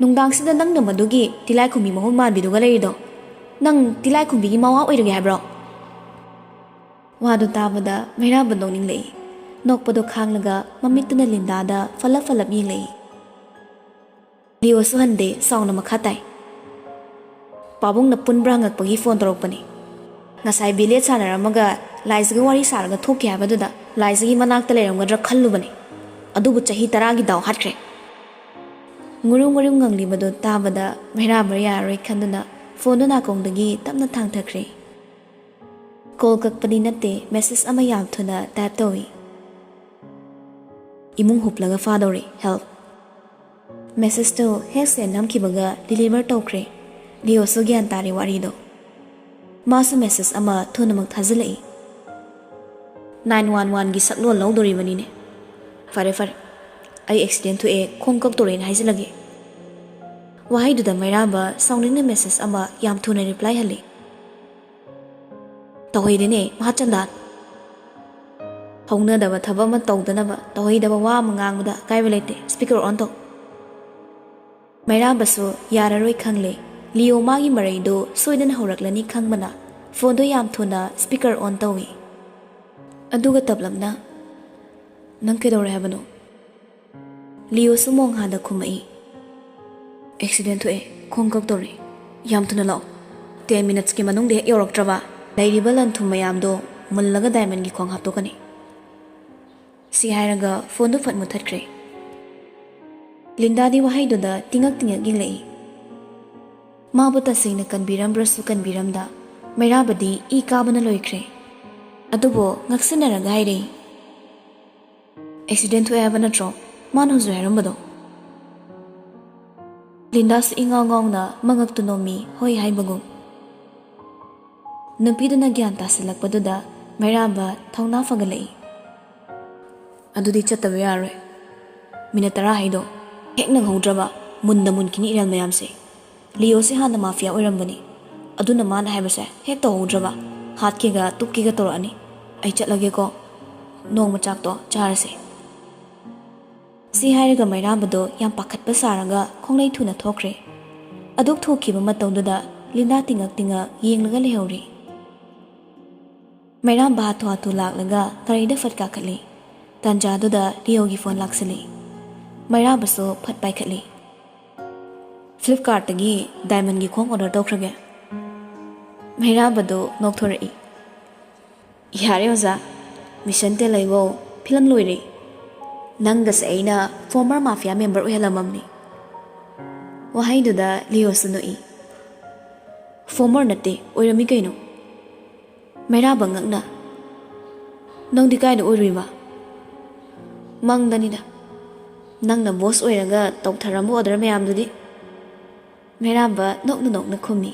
ꯅꯨꯡꯗꯥꯡꯁꯤꯗ ꯅꯪꯅ ꯃꯗꯨꯒꯤ ꯇꯤꯂꯥꯏꯈꯨꯝꯕꯤ ꯃꯍꯨꯝ ꯃꯥꯟꯕꯤꯗꯨꯒ ꯂꯩꯔꯤꯗꯣ? ꯅꯪ ꯇꯤꯂꯥꯏꯈꯨꯝꯕꯤꯒꯤ ꯃꯋꯥ ꯑꯣꯏꯔꯒꯦ ꯍꯥꯏꯕ꯭ꯔꯣ?" ꯋꯥꯗꯨ ꯇꯥꯕꯗ ꯃꯩꯔꯥꯕ ꯅꯣꯛꯅꯤꯡꯂꯛꯏ꯫ ꯅꯣꯛꯄꯗꯨ ꯈꯥꯡꯂꯒ ꯃꯃꯤꯠꯇꯨꯅ ꯂꯤꯟꯗꯥꯗ ꯐꯠꯂꯞ ꯐꯠꯂꯞ ꯌꯦꯡꯂꯛꯏ꯫ ꯂꯤꯌꯣꯁꯨ ꯍꯟꯗꯦ, ꯁꯥꯎꯅ ꯃꯈꯥ ꯇꯥꯏ꯫ "ꯄꯥꯕꯨꯡꯅ ꯄꯨꯟꯕ꯭ꯔꯥ ꯍꯪꯉꯛꯄꯒꯤ ꯐꯣꯟ ꯇꯧꯔꯛꯄꯅꯤ꯫ ꯉꯁꯥꯏ ꯕꯤꯂꯦꯠ ꯁꯥꯟꯅꯔꯝꯃꯒ ꯂꯥꯏꯖꯒ ꯋꯥꯔꯤ ꯁꯥꯔꯒ ꯊꯣꯛꯈꯤ ꯍꯥꯏꯕꯗꯨꯗ ꯂꯥꯏꯖꯒꯤ ꯃꯅꯥꯛꯇ ꯂꯩꯔꯝꯒꯗ꯭ꯔꯥ ꯈꯜꯂꯨꯕꯅꯤ꯫ ꯑꯗꯨꯕꯨ ꯆꯍꯤ ꯇꯔꯥꯒꯤ ꯗꯥꯎ ꯍꯥꯠꯈ꯭ꯔꯦ꯫" ꯉꯨꯔꯨ ꯉꯨꯔꯨ ꯉꯪꯂꯤꯕꯗꯨ ꯇꯥꯕꯗ ꯃꯩꯔꯥꯕ ꯌꯥꯔꯔꯣꯏ ꯈꯟꯗꯨꯅ ꯐꯣꯟꯗꯨ ꯅꯥꯀꯣꯡꯗꯒꯤ ꯇꯞꯅ ꯊꯥꯡꯊꯈ꯭ꯔꯦ꯫ ꯀꯣꯜ ꯀꯛꯄꯗꯤ ꯅꯠꯇꯦ, ꯃꯦꯁꯦꯖ ꯑꯃ ꯌꯥꯝ ꯊꯨꯅ ꯇꯥꯏꯞ ꯇꯧꯏ꯫ "ꯏꯃꯨꯡ ꯍꯨꯞꯂꯒ ꯐꯥꯗꯧꯔꯦ, help꯫" ꯃꯦꯁꯦꯖꯇꯨ ꯍꯦꯛ ꯁꯦꯟ ꯅꯝꯈꯤꯕꯒ ꯗꯤꯂꯤꯚꯔ ꯇꯧꯈ꯭ꯔꯦ꯫ ꯂꯤꯌꯣꯁꯨ ꯒ꯭ꯌꯥꯟ ꯇꯥꯔꯦ ꯋꯥꯔꯤꯗꯣ꯫ ꯃꯥꯁꯨ ꯃꯦꯁꯦꯖ ꯑꯃ ꯊꯨꯅꯃꯛ ꯊꯥꯖꯤꯜꯂꯛꯏ꯫ "ꯅꯥꯏꯟ ꯋꯥꯟ ꯋꯥꯟꯒꯤ ꯁꯛꯂꯣꯟ ꯂꯧꯗꯣꯔꯤꯕꯅꯤꯅꯦ꯫ ꯐꯔꯦ, ꯐꯔꯦ꯫ "ꯑꯩ ꯑꯦꯛꯁꯤꯗꯦꯟ ꯊꯣꯛꯑꯦ, ꯈꯣꯡ ꯀꯛꯇꯣꯔꯦꯅ ꯍꯥꯏꯖꯤꯜꯂꯒꯦ?" ꯋꯥꯍꯩꯗꯨꯗ ꯃꯩꯔꯥꯕ ꯁꯥꯎꯅꯤꯡꯅ ꯃꯦꯁꯦꯖ ꯑꯃ ꯌꯥꯝ ꯊꯨꯅ ꯔꯤꯄ꯭ꯂꯥꯏ ꯍꯜꯂꯤ꯫ "ꯇꯧꯍꯩꯗꯦꯅꯦ, ꯃꯍꯥꯆꯟꯗꯥꯟ꯫ ꯍꯧꯅꯗꯕ ꯊꯕꯛ ꯑꯃ ꯇꯧꯗꯅꯕ ꯇꯧꯍꯩꯗꯕ ꯋꯥ ꯑꯃ ꯉꯥꯡꯕꯗ ꯑꯀꯥꯏꯕ ꯂꯩꯇꯦ꯫ ꯁ꯭ꯄꯤꯀꯔ ꯑꯣꯟ ꯇꯧ꯫" ꯃꯩꯔꯥꯕꯁꯨ ꯌꯥꯔꯔꯣꯏ ꯈꯪꯂꯦ꯫ ꯂꯤꯌꯣ ꯃꯥꯒꯤ ꯃꯔꯩꯗꯨ ꯁꯣꯏꯗꯅ ꯍꯧꯔꯛꯂꯅꯤ ꯈꯪꯕꯅ ꯐꯣꯟꯗꯨ ꯌꯥꯝ ꯊꯨꯅ ꯁ꯭ꯄꯤꯀꯔ ꯑꯣꯟ ꯇꯧꯏ꯫ ꯑꯗꯨꯒ ꯇꯞꯂꯞꯅ, "ꯅꯪ ꯀꯩꯗꯧꯔꯦ ꯍꯥꯏꯕꯅꯣ?" ꯂꯤꯌꯣꯁꯨ ꯃꯣꯡꯍꯥꯗ ꯈꯨꯝꯃꯛꯏ꯫ "ꯑꯦꯛꯁꯤꯗꯦꯟ ꯊꯣꯛꯑꯦ, ꯈꯣꯡ ꯀꯛꯇꯧꯔꯦ꯫ ꯌꯥꯝ ꯊꯨꯅ ꯂꯥꯛꯑꯣ꯫ ꯇꯦꯟ ꯃꯤꯅꯠꯁꯀꯤ ꯃꯅꯨꯡꯗ ꯍꯦꯛ ꯌꯧꯔꯛꯇ꯭ꯔꯕ, ꯂꯩꯔꯤꯕ ꯂꯟ ꯊꯨꯝ ꯃꯌꯥꯝꯗꯣ ꯃꯨꯜꯂꯒ ꯗꯥꯏꯃꯟꯒꯤ ꯈꯣꯡ ꯍꯥꯞꯇꯣꯛꯀꯅꯤ꯫" ꯁꯤ ꯍꯥꯏꯔꯒ ꯐꯣꯟꯗꯨ ꯐꯠ ꯃꯨꯠꯊꯠꯈ꯭ꯔꯦ꯫ ꯂꯤꯟꯗꯥꯗꯤ ꯋꯥꯍꯩꯗꯨꯗ ꯇꯤꯡꯉꯛ ꯇꯤꯡꯉꯛ ꯌꯦꯡꯂꯛꯏ꯫ ꯃꯥꯕꯨ ꯇꯁꯦꯡꯅ ꯀꯟꯕꯤꯔꯝꯕ꯭ꯔꯁꯨ ꯀꯟꯕꯤꯔꯝꯗ, ꯃꯩꯔꯥꯕꯗꯤ ꯏ ꯀꯥꯕꯅ ꯂꯣꯏꯈ꯭ꯔꯦ꯫ ꯑꯗꯨꯕꯨ ꯉꯛꯁꯤꯟꯅꯔꯒ ꯍꯥꯏꯔꯛꯏ, "ꯑꯦꯛꯁꯤꯗꯦꯟ ꯊꯣꯛꯑꯦ ꯍꯥꯏꯕ ꯅꯠꯇ꯭ꯔꯣ? ꯃꯥꯅ ꯍꯧꯖꯤꯛ ꯍꯥꯏꯔꯝꯕꯗꯣ?" ꯂꯤꯟꯗꯥꯁꯨ ꯏꯉꯥꯎ ꯉꯥꯎꯅ ꯃꯉꯛꯇꯨ ꯅꯣꯝꯃꯤ, ꯍꯣꯏ ꯍꯥꯏꯕꯒꯨꯝ꯫ ꯅꯨꯄꯤꯗꯨꯅ ꯒ꯭ꯌꯥꯟ ꯇꯥꯁꯤꯜꯂꯛꯄꯗꯨꯗ ꯃꯩꯔꯥꯕ ꯊꯧꯅꯥ ꯐꯒꯠꯂꯛꯏ꯫ "ꯑꯗꯨꯗꯤ ꯆꯠꯇꯕ ꯌꯥꯔꯣꯏ꯫ ꯃꯤꯅꯠ ꯇꯔꯥ ꯍꯥꯏꯗꯣ ꯍꯦꯛ ꯅꯪꯍꯧꯗ꯭ꯔꯕ, ꯃꯨꯟꯗ ꯃꯨꯟꯈꯤꯅꯤ ꯏꯔꯦꯜ ꯃꯌꯥꯝꯁꯦ꯫ ꯂꯤꯌꯣꯁꯦ ꯍꯥꯟꯅ ꯃꯥꯐꯤꯌꯥ ꯑꯣꯏꯔꯝꯕꯅꯤ꯫ ꯑꯗꯨꯅ ꯃꯥꯅ ꯍꯥꯏꯕꯁꯦ ꯍꯦꯛ ꯇꯧꯍꯧꯗ꯭ꯔꯕ, ꯍꯥꯠꯀꯦꯒ ꯇꯨꯞꯀꯦꯒ ꯇꯧꯔꯛꯑꯅꯤ꯫ ꯑꯩ ꯆꯠꯂꯒꯦꯀꯣ꯫ ꯅꯣꯡꯃ ꯆꯥꯛꯇꯣ ꯆꯥꯔꯁꯦ꯫" ꯁꯤ ꯍꯥꯏꯔꯒ ꯃꯩꯔꯥꯕꯗꯣ ꯌꯥꯝ ꯄꯥꯈꯠꯄ ꯁꯥꯔꯒ ꯈꯣꯡꯂꯩ ꯊꯨꯅ ꯊꯣꯛꯈ꯭ꯔꯦ꯫ ꯑꯗꯨꯛ ꯊꯨꯈꯤꯕ ꯃꯇꯧꯗꯨꯗ ꯂꯤꯟꯗꯥ ꯇꯤꯡꯉꯛ ꯇꯤꯡꯉꯛ ꯌꯦꯡꯂꯒ ꯂꯩꯍꯧꯔꯤ꯫ ꯃꯩꯔꯥꯕ ꯍꯥꯊꯨ ꯍꯥꯊꯨ ꯂꯥꯛꯂꯒ ꯒꯥꯔꯤꯗ ꯐꯠ ꯀꯥꯈꯠꯂꯤ꯫ ꯇꯥꯟꯖꯥꯗꯨꯗ ꯂꯤꯌꯣꯒꯤ ꯐꯣꯟ ꯂꯥꯛꯁꯤꯜꯂꯤ꯫ ꯃꯩꯔꯥꯕꯁꯨ ꯐꯠ ꯄꯥꯏꯈꯠꯂꯤ꯫ "ꯐ꯭ꯂꯤꯞꯀꯥꯔꯠꯇꯒꯤ ꯗꯥꯏꯃꯟꯒꯤ ꯈꯣꯡ ꯑꯣꯔꯗꯔ ꯇꯧꯈ꯭ꯔꯒꯦ꯫" ꯃꯩꯔꯥꯕꯗꯨ ꯅꯣꯛꯊꯣꯔꯛꯏ꯫ "ꯌꯥꯔꯦ ꯑꯣꯖꯥ, ꯃꯤꯁꯟ ꯇꯦꯂꯩꯋꯣ, ꯐꯤꯂꯝ ꯂꯣꯏꯔꯦ꯫ ꯅꯪꯒꯁꯦ ꯑꯩꯅ ꯐꯣꯔꯃꯔ ꯃꯥꯐꯤꯌꯥ ꯃꯦꯝꯕꯔ ꯑꯣꯏꯍꯜꯂꯝꯃꯕꯅꯤ꯫" ꯋꯥꯍꯩꯗꯨꯗ ꯂꯤꯌꯣꯁꯨ ꯅꯣꯛꯏ꯫ "ꯐꯣꯔꯃꯔ ꯅꯠꯇꯦ, ꯑꯣꯏꯔꯝꯃꯤ ꯀꯩꯅꯣ꯫" ꯃꯩꯔꯥꯕ ꯉꯛꯅ, "ꯅꯪꯗꯤ ꯀꯥꯏꯗ ꯑꯣꯏꯔꯨꯏꯕ?" "ꯃꯪꯗꯅꯤꯗ, ꯅꯪꯅ ꯕꯣꯁ ꯑꯣꯏꯔꯒ ꯇꯧꯊꯔꯝꯕ ꯑꯣꯔꯗꯔ ꯃꯌꯥꯝꯗꯨꯗꯤ꯫" ꯃꯩꯔꯥꯕ ꯅꯣꯛꯅ ꯅꯣꯛꯅ ꯈꯨꯝꯃꯤ꯫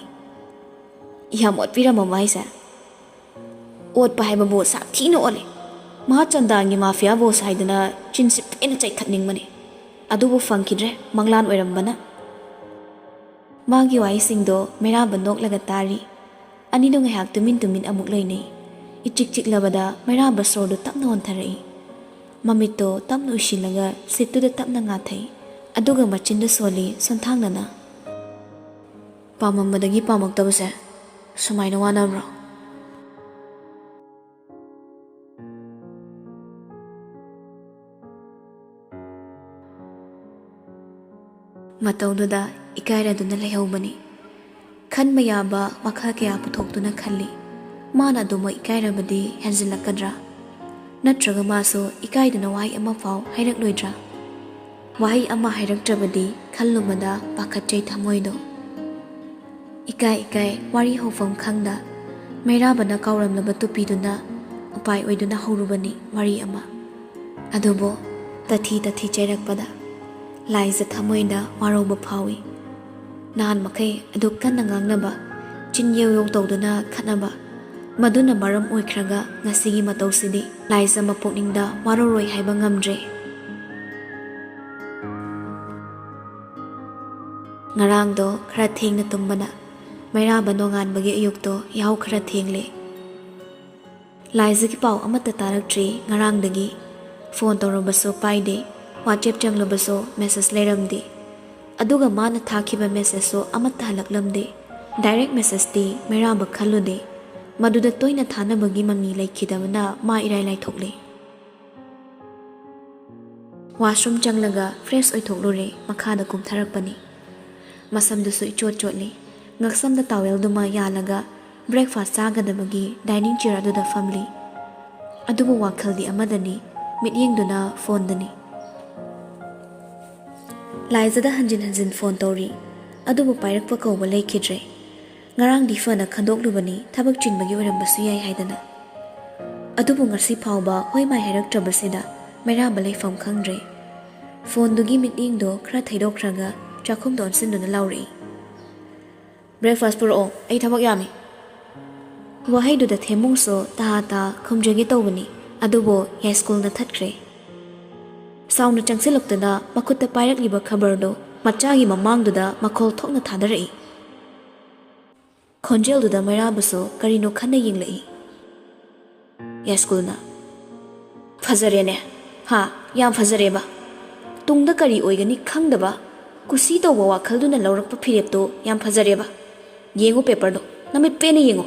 "ꯌꯥꯝ ꯑꯣꯠꯄꯤꯔꯝꯃꯕ ꯍꯥꯏꯁꯦ?" "ꯑꯣꯠꯄ ꯍꯥꯏꯕꯕꯨ ꯁꯥꯊꯤꯅ ꯑꯣꯠꯂꯦ꯫ ꯃꯍꯥꯆꯟꯗꯥꯟꯒꯤ ꯃꯥꯐꯤꯌꯥ ꯕꯣꯁ ꯍꯥꯏꯗꯅ ꯆꯤꯟꯁꯤ ꯄꯦꯟꯅ ꯆꯩꯈꯠꯅꯤꯡꯕꯅꯤ꯫ ꯑꯗꯨꯕꯨ ꯐꯪꯈꯤꯗ꯭ꯔꯦ, ꯃꯪꯂꯥꯟ ꯑꯣꯏꯔꯝꯕꯅ꯫ ꯃꯥꯒꯤ ꯋꯥꯍꯩꯁꯤꯡꯗꯣ ꯃꯩꯔꯥꯕ ꯅꯣꯛꯂꯒ ꯇꯥꯔꯤ꯫ ꯑꯅꯤꯗꯣ ꯉꯥꯏꯍꯥꯛ ꯇꯨꯃꯤꯟ ꯇꯨꯃꯤꯟ ꯑꯃꯨꯛ ꯂꯩꯅꯩ꯫ ꯏꯆꯤꯛ ꯆꯤꯛꯂꯕꯗ ꯃꯩꯔꯥꯕ ꯁꯣꯔꯗꯨ ꯇꯞꯅ ꯍꯣꯟꯊꯔꯛꯏ꯫ ꯃꯃꯤꯠꯇꯣ ꯇꯞꯅ ꯎꯏꯁꯤꯜꯂꯒ ꯁꯤꯠꯇꯨꯗ ꯇꯞꯅ ꯉꯥꯊꯩ꯫ ꯑꯗꯨꯒ ꯃꯆꯤꯟꯗꯨ ꯁꯣꯜꯂꯤ ꯁꯣꯟꯊꯥꯡꯅꯅ꯫ "ꯄꯥꯝꯃꯝꯕꯗꯒꯤ ꯄꯥꯝꯃꯛꯇꯕꯁꯦ ꯁꯨꯃꯥꯏꯅ ꯋꯥꯅꯕ꯭ꯔꯣ?" ꯃꯇꯧꯗꯨꯗ ꯏꯀꯥꯏꯔꯗꯨꯅ ꯂꯩꯍꯧꯕꯅꯤ꯫ ꯈꯟꯕ ꯌꯥꯕ ꯋꯥꯈꯜ ꯀꯌꯥ ꯄꯨꯊꯣꯛꯇꯨꯅ ꯈꯜꯂꯤ꯫ ꯃꯥꯅ ꯑꯗꯨꯃꯛ ꯏꯀꯥꯏꯔꯕꯗꯤ ꯍꯦꯟꯖꯤꯜꯂꯛꯀꯗ꯭ꯔꯥ? ꯅꯠꯇ꯭ꯔꯒ ꯃꯥꯁꯨ ꯏꯀꯥꯏꯗꯨꯅ ꯋꯥꯍꯩ ꯑꯃꯐꯥꯎ ꯍꯥꯏꯔꯛꯂꯣꯏꯗ꯭ꯔꯥ? ꯋꯥꯍꯩ ꯑꯃ ꯍꯥꯏꯔꯛꯇ꯭ꯔꯕꯗꯤ ꯈꯜꯂꯨꯕꯗ ꯄꯥꯈꯠꯆꯩ ꯊꯃꯣꯏꯗꯣ꯫ ꯏꯀꯥꯏ ꯏꯀꯥꯏ ꯋꯥꯔꯤ ꯍꯧꯐꯝ ꯈꯪꯗ ꯃꯩꯔꯥꯕꯅ ꯀꯥꯎꯔꯝꯂꯕ ꯇꯨꯄꯤꯗꯨꯅ ꯎꯄꯥꯏ ꯑꯣꯏꯗꯨꯅ ꯍꯧꯔꯨꯕꯅꯤ ꯋꯥꯔꯤ ꯑꯃ꯫ ꯑꯗꯨꯕꯨ ꯇꯊꯤ ꯇꯊꯤ ꯆꯩꯔꯛꯄꯗ ꯂꯥꯏꯖ ꯊꯃꯣꯏꯗ ꯋꯥꯔꯧꯕ ꯐꯥꯎꯏ꯫ ꯅꯍꯥꯟ ꯃꯈꯩ ꯑꯗꯨ ꯀꯟꯅ ꯉꯥꯡꯅꯕ, ꯆꯤꯟ ꯌꯧ ꯌꯧ ꯇꯧꯗꯨꯅ ꯈꯠꯅꯕ, ꯃꯗꯨꯅ ꯃꯔꯝ ꯑꯣꯏꯈ꯭ꯔꯒ ꯉꯁꯤꯒꯤ ꯃꯇꯧꯁꯤꯗꯤ ꯂꯥꯏꯖ ꯃꯄꯨꯛꯅꯤꯡꯗ ꯋꯥꯔꯧꯔꯣꯏ ꯍꯥꯏꯕ ꯉꯝꯗ꯭ꯔꯦ꯫ ꯉꯔꯥꯡꯗꯣ ꯈꯔ ꯊꯦꯡꯅ ꯇꯨꯝꯕꯅ ꯃꯩꯔꯥꯕ ꯅꯣꯡꯉꯥꯟꯕꯒꯤ ꯑꯌꯨꯛꯇꯣ ꯌꯥꯍꯧ ꯈꯔ ꯊꯦꯡꯂꯦ꯫ ꯂꯥꯏꯖꯒꯤ ꯄꯥꯎ ꯑꯃꯠꯇ ꯇꯥꯔꯛꯇ꯭ꯔꯤ ꯉꯔꯥꯡꯗꯒꯤ꯫ ꯐꯣꯟ ꯇꯧꯔꯕꯁꯨ ꯄꯥꯏꯗꯦ, WhatsApp ꯆꯪꯂꯕꯁꯨ ꯃꯦꯁꯦꯖ ꯂꯩꯔꯝꯗꯦ꯫ ꯑꯗꯨꯒ ꯃꯥꯅ ꯊꯥꯈꯤꯕ ꯃꯦꯁꯦꯖꯁꯨ ꯑꯃꯠꯇ ꯍꯜꯂꯛꯂꯝꯗꯦ꯫ ꯗꯥꯏꯔꯦꯛ ꯃꯦꯁꯦꯖꯇꯤ ꯃꯩꯔꯥꯕ ꯈꯜꯂꯨꯗꯦ꯫ ꯃꯗꯨꯗ ꯇꯣꯏꯅ ꯊꯥꯅꯕꯒꯤ ꯃꯃꯤ ꯂꯩꯈꯤꯗꯕꯅ ꯃꯥ ꯏꯔꯥꯏ ꯂꯥꯏꯊꯣꯛꯂꯦ꯫ ꯋꯥꯁꯔꯨꯝ ꯆꯪꯂꯒ ꯐ꯭ꯔꯦꯁ ꯑꯣꯏꯊꯣꯛꯂꯨꯔꯦ, ꯃꯈꯥꯗ ꯀꯨꯝꯊꯔꯛꯄꯅꯤ꯫ ꯃꯁꯝꯗꯨꯁꯨ ꯏꯆꯣꯠ ꯆꯣꯠꯂꯤ꯫ ꯉꯛꯁꯝꯗ ꯇꯥꯋꯦꯜꯗꯨꯃ ꯌꯥꯜꯂꯒ ꯕ꯭ꯔꯦꯛꯐꯥꯁ ꯆꯥꯒꯗꯕꯒꯤ ꯗꯥꯏꯅꯤꯡ ꯆꯤꯌꯔ ꯑꯗꯨꯗ ꯐꯝꯂꯤ꯫ ꯑꯗꯨꯕꯨ ꯋꯥꯈꯜꯗꯤ ꯑꯃꯗꯅꯤ, ꯃꯤꯠꯌꯦꯡꯗꯨꯅ ꯐꯣꯟꯗꯅꯤ꯫ ꯂꯥꯏꯖꯗ ꯍꯟꯖꯤꯟ ꯍꯟꯖꯤꯟ ꯐꯣꯟ ꯇꯧꯔꯤ, ꯑꯗꯨꯕꯨ ꯄꯥꯏꯔꯛꯄ ꯀꯧꯕ ꯂꯩꯈꯤꯗ꯭ꯔꯦ꯫ ꯉꯔꯥꯡꯗꯤ ꯐꯅ ꯈꯟꯗꯣꯛꯂꯨꯕꯅꯤ, ꯊꯕꯛ ꯆꯤꯟꯕꯒꯤ ꯑꯣꯏꯔꯝꯕꯁꯨ ꯌꯥꯏ ꯍꯥꯏꯗꯅ꯫ ꯑꯗꯨꯕꯨ ꯉꯁꯤ ꯐꯥꯎꯕ ꯍꯣꯏ ꯃꯥꯏ ꯍꯥꯏꯔꯛꯇ꯭ꯔꯕꯁꯤꯗ ꯃꯩꯔꯥꯕ ꯂꯩꯐꯝ ꯈꯪꯗ꯭ꯔꯦ꯫ ꯐꯣꯟꯗꯨꯒꯤ ꯃꯤꯠꯌꯦꯡꯗꯣ ꯈꯔ ꯊꯩꯗꯣꯛꯈ꯭ꯔꯒ ꯆꯥꯛꯈꯨꯝꯗ ꯑꯣꯟꯁꯤꯟꯗꯨꯅ ꯂꯥꯎꯔꯛꯏ, "ꯕ꯭ꯔꯦꯛꯐꯥꯁ ꯄꯨꯔꯛꯑꯣ, ꯑꯩ ꯊꯕꯛ ꯌꯥꯝꯃꯤ꯫" ꯋꯥꯍꯩꯗꯨꯗ ꯊꯦꯝꯃꯨꯡꯁꯨ ꯇꯍꯥ ꯇꯍꯥ ꯈꯨꯝꯖꯒꯦ ꯇꯧꯕꯅꯤ, ꯑꯗꯨꯕꯨ ꯌꯥꯏꯁ꯭ꯀꯨꯜꯅ ꯊꯠꯈ꯭ꯔꯦ꯫ ꯁꯥꯎꯅ ꯆꯪꯁꯤꯜꯂꯛꯇꯨꯅ ꯃꯈꯨꯠꯇ ꯄꯥꯏꯔꯛꯂꯤꯕ ꯈꯕꯔꯗꯨ ꯃꯆꯥꯒꯤ ꯃꯃꯥꯡꯗꯨꯗ ꯃꯈꯣꯜ ꯊꯣꯛꯅ ꯊꯥꯗꯔꯛꯏ꯫ ꯈꯣꯟꯖꯦꯜꯗꯨꯗ ꯃꯩꯔꯥꯕꯁꯨ ꯀꯔꯤꯅꯣ ꯈꯟꯅ ꯌꯦꯡꯂꯛꯏ꯫ ꯌꯥꯏꯁ꯭ꯀꯨꯜꯅ, "ꯐꯖꯔꯦꯅꯦ꯫ ꯍꯥ, ꯌꯥꯝ ꯐꯖꯔꯦꯕ꯫ ꯇꯨꯡꯗ ꯀꯔꯤ ꯑꯣꯏꯒꯅꯤ ꯈꯪꯗꯕ, ꯀꯨꯁꯤ ꯇꯧꯕ ꯋꯥꯈꯜꯗꯨꯅ ꯂꯧꯔꯛꯄ ꯐꯤꯔꯦꯞꯇꯣ ꯌꯥꯝ ꯐꯖꯔꯦꯕ꯫ ꯌꯦꯡꯉꯨ ꯄꯦꯄꯔꯗꯣ, ꯅꯃꯤꯠ ꯄꯦꯟꯅ ꯌꯦꯡꯉꯨ꯫"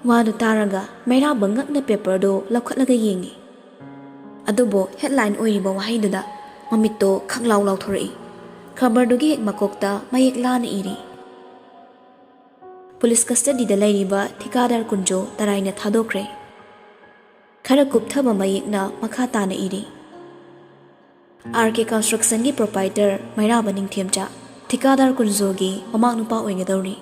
ꯋꯥꯗꯨ ꯇꯥꯔꯒ ꯃꯩꯔꯥꯕ ꯉꯛꯅ ꯄꯦꯄꯔꯗꯨ ꯂꯧꯈꯠꯂꯒ ꯌꯦꯡꯉꯤ꯫ ꯑꯗꯨꯕꯨ ꯍꯦꯗꯂꯥꯏꯟ ꯑꯣꯏꯔꯤꯕ ꯋꯥꯍꯩꯗꯨꯗ ꯃꯃꯤꯠꯇꯣ ꯈꯪꯂꯥꯎ ꯂꯥꯎꯊꯣꯔꯛꯏ꯫ ꯈꯕꯔꯗꯨꯒꯤ ꯍꯦꯛ ꯃꯀꯣꯛꯇ ꯃꯌꯦꯛ ꯂꯥꯅ ꯏꯔꯤ, "ꯄꯨꯂꯤꯁ ꯀꯁꯇꯗꯤꯗ ꯂꯩꯔꯤꯕ ꯊꯤꯀꯥꯗꯥꯔ ꯀꯨꯟꯖꯣ ꯇꯔꯥꯏꯅ ꯊꯥꯗꯣꯛꯈ꯭ꯔꯦ꯫" ꯈꯔ ꯀꯨꯞꯊꯕ ꯃꯌꯦꯛꯅ ꯃꯈꯥ ꯇꯥꯅ ꯏꯔꯤ, "ꯑꯥꯔ ꯀꯦ ꯀꯟꯁꯇ꯭ꯔꯛꯁꯟꯒꯤ ꯄ꯭ꯔꯣꯄꯥꯏꯇꯔ ꯃꯩꯔꯥꯕ ꯅꯤꯡꯊꯦꯝꯆꯥ ꯊꯤꯀꯥꯗꯥꯔ ꯀꯨꯟꯖꯣꯒꯤ ꯃꯃꯥ ꯅꯨꯄꯥ ꯑꯣꯏꯒꯗꯧꯔꯤ꯫"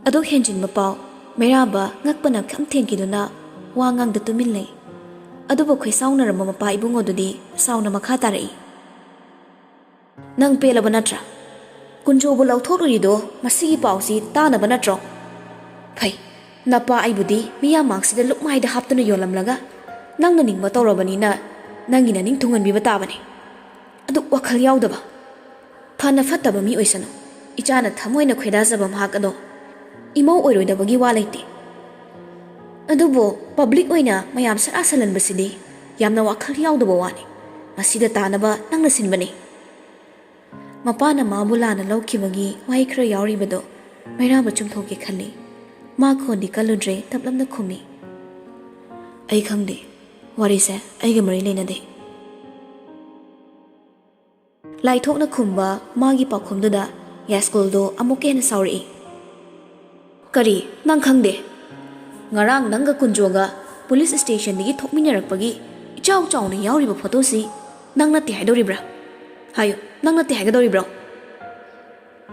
ꯑꯗꯨꯛ ꯍꯦꯟꯖꯤꯟꯕ ꯄꯥꯎ ꯃꯩꯔꯥꯕ ꯉꯛꯄꯅ ꯈꯝ ꯊꯦꯡꯈꯤꯗꯨꯅ ꯋꯥ ꯉꯥꯡꯗ ꯇꯨꯃꯤꯟ ꯂꯩ꯫ ꯑꯗꯨꯕꯨ ꯈꯣꯏꯁꯥꯎꯅꯔꯝꯕ ꯃꯄꯥ ꯏꯕꯨꯡꯉꯣꯗꯨꯗꯤ ꯁꯥꯎꯅ ꯃꯈꯥ ꯇꯥꯔꯛꯏ, "ꯅꯪ ꯄꯦꯜꯂꯕ ꯅꯠꯇ꯭ꯔꯥ? ꯀꯨꯟꯖꯣꯕꯨ ꯂꯧꯊꯣꯛꯂꯨꯔꯤꯗꯣ ꯃꯁꯤꯒꯤ ꯄꯥꯎꯁꯤ ꯇꯥꯅꯕ ꯅꯠꯇ꯭ꯔꯣ? ꯐꯩ, ꯅꯄꯥ ꯑꯩꯕꯨꯗꯤ ꯃꯤꯌꯥꯝ ꯃꯥꯡꯁꯤꯗ ꯂꯨꯛꯃꯥꯏꯗ ꯍꯥꯞꯇꯨꯅ ꯌꯣꯜꯂꯝꯂꯒ ꯅꯪꯅ ꯅꯤꯡꯕ ꯇꯧꯔꯕꯅꯤꯅ ꯅꯪꯒꯤ ꯅꯅꯤꯡ ꯊꯨꯡꯍꯟꯕꯤꯕ ꯇꯥꯕꯅꯤ꯫ ꯑꯗꯨꯛ ꯋꯥꯈꯜ ꯌꯥꯎꯗꯕ꯫ ꯐꯅ ꯐꯠꯇꯕ ꯃꯤ ꯑꯣꯏꯁꯅꯨ, ꯏꯆꯥꯅ ꯊꯃꯣꯏꯅ ꯈꯣꯏꯗꯥꯖꯕ ꯃꯍꯥꯛ ꯑꯗꯣ ꯏꯃꯧ ꯑꯣꯏꯔꯣꯏꯗꯕꯒꯤ ꯋꯥ ꯂꯩꯇꯦ꯫ ꯑꯗꯨꯕꯨ ꯄꯕ꯭ꯂꯤꯛ ꯑꯣꯏꯅ ꯃꯌꯥꯝ ꯁꯔꯥ ꯁꯜꯍꯟꯕꯁꯤꯗꯤ ꯌꯥꯝꯅ ꯋꯥꯈꯜ ꯌꯥꯎꯗꯕ ꯋꯥꯅꯤ꯫ ꯃꯁꯤꯗ ꯇꯥꯅꯕ ꯅꯪꯅ ꯁꯤꯟꯕꯅꯤ꯫" ꯃꯄꯥꯅ ꯃꯥꯕꯨ ꯂꯥꯟꯅ ꯂꯧꯈꯤꯕꯒꯤ ꯋꯥꯍꯩ ꯈꯔ ꯌꯥꯎꯔꯤꯕꯗꯣ ꯃꯩꯔꯥꯕ ꯆꯨꯝꯊꯣꯛꯀꯦ ꯈꯜꯂꯤ꯫ ꯃꯥ ꯈꯣꯟꯗꯤ ꯀꯜꯂꯨꯗ꯭ꯔꯦ, ꯇꯞꯂꯞꯅ ꯈꯨꯝꯃꯤ, "ꯑꯩ ꯈꯪꯗꯦ, ꯋꯥꯔꯤꯁꯦ ꯑꯩꯒ ꯃꯔꯤ ꯂꯩꯅꯗꯦ꯫" ꯂꯥꯏꯊꯣꯛꯅ ꯈꯨꯝꯕ ꯃꯥꯒꯤ ꯄꯥꯎꯈꯨꯝꯗꯨꯗ ꯌꯥꯏꯁ꯭ꯀꯨꯜꯗꯣ ꯑꯃꯨꯛꯀ ꯍꯦꯟꯅ ꯁꯥꯎꯔꯛꯏ꯫ "ꯀꯔꯤ, ꯅꯪ ꯈꯪꯗꯦ? ꯉꯔꯥꯡ ꯅꯪꯒ ꯀꯨꯟꯖꯣꯒ ꯄꯨꯂꯤꯁ ꯁ꯭ꯇꯦꯁꯟꯗꯒꯤ ꯊꯣꯛꯃꯤꯟꯅꯔꯛꯄꯒꯤ ꯏꯆꯥꯎ ꯆꯥꯎꯅ ꯌꯥꯎꯔꯤꯕ ꯐꯣꯇꯣꯁꯤ ꯅꯪ ꯅꯠꯇꯦ ꯍꯥꯏꯗꯧꯔꯤꯕ꯭ꯔꯥ? ꯍꯥꯏꯌꯨ, ꯅꯪ ꯅꯠꯇꯦ ꯍꯥꯏꯒꯗꯧꯔꯤꯕ꯭ꯔꯣ?"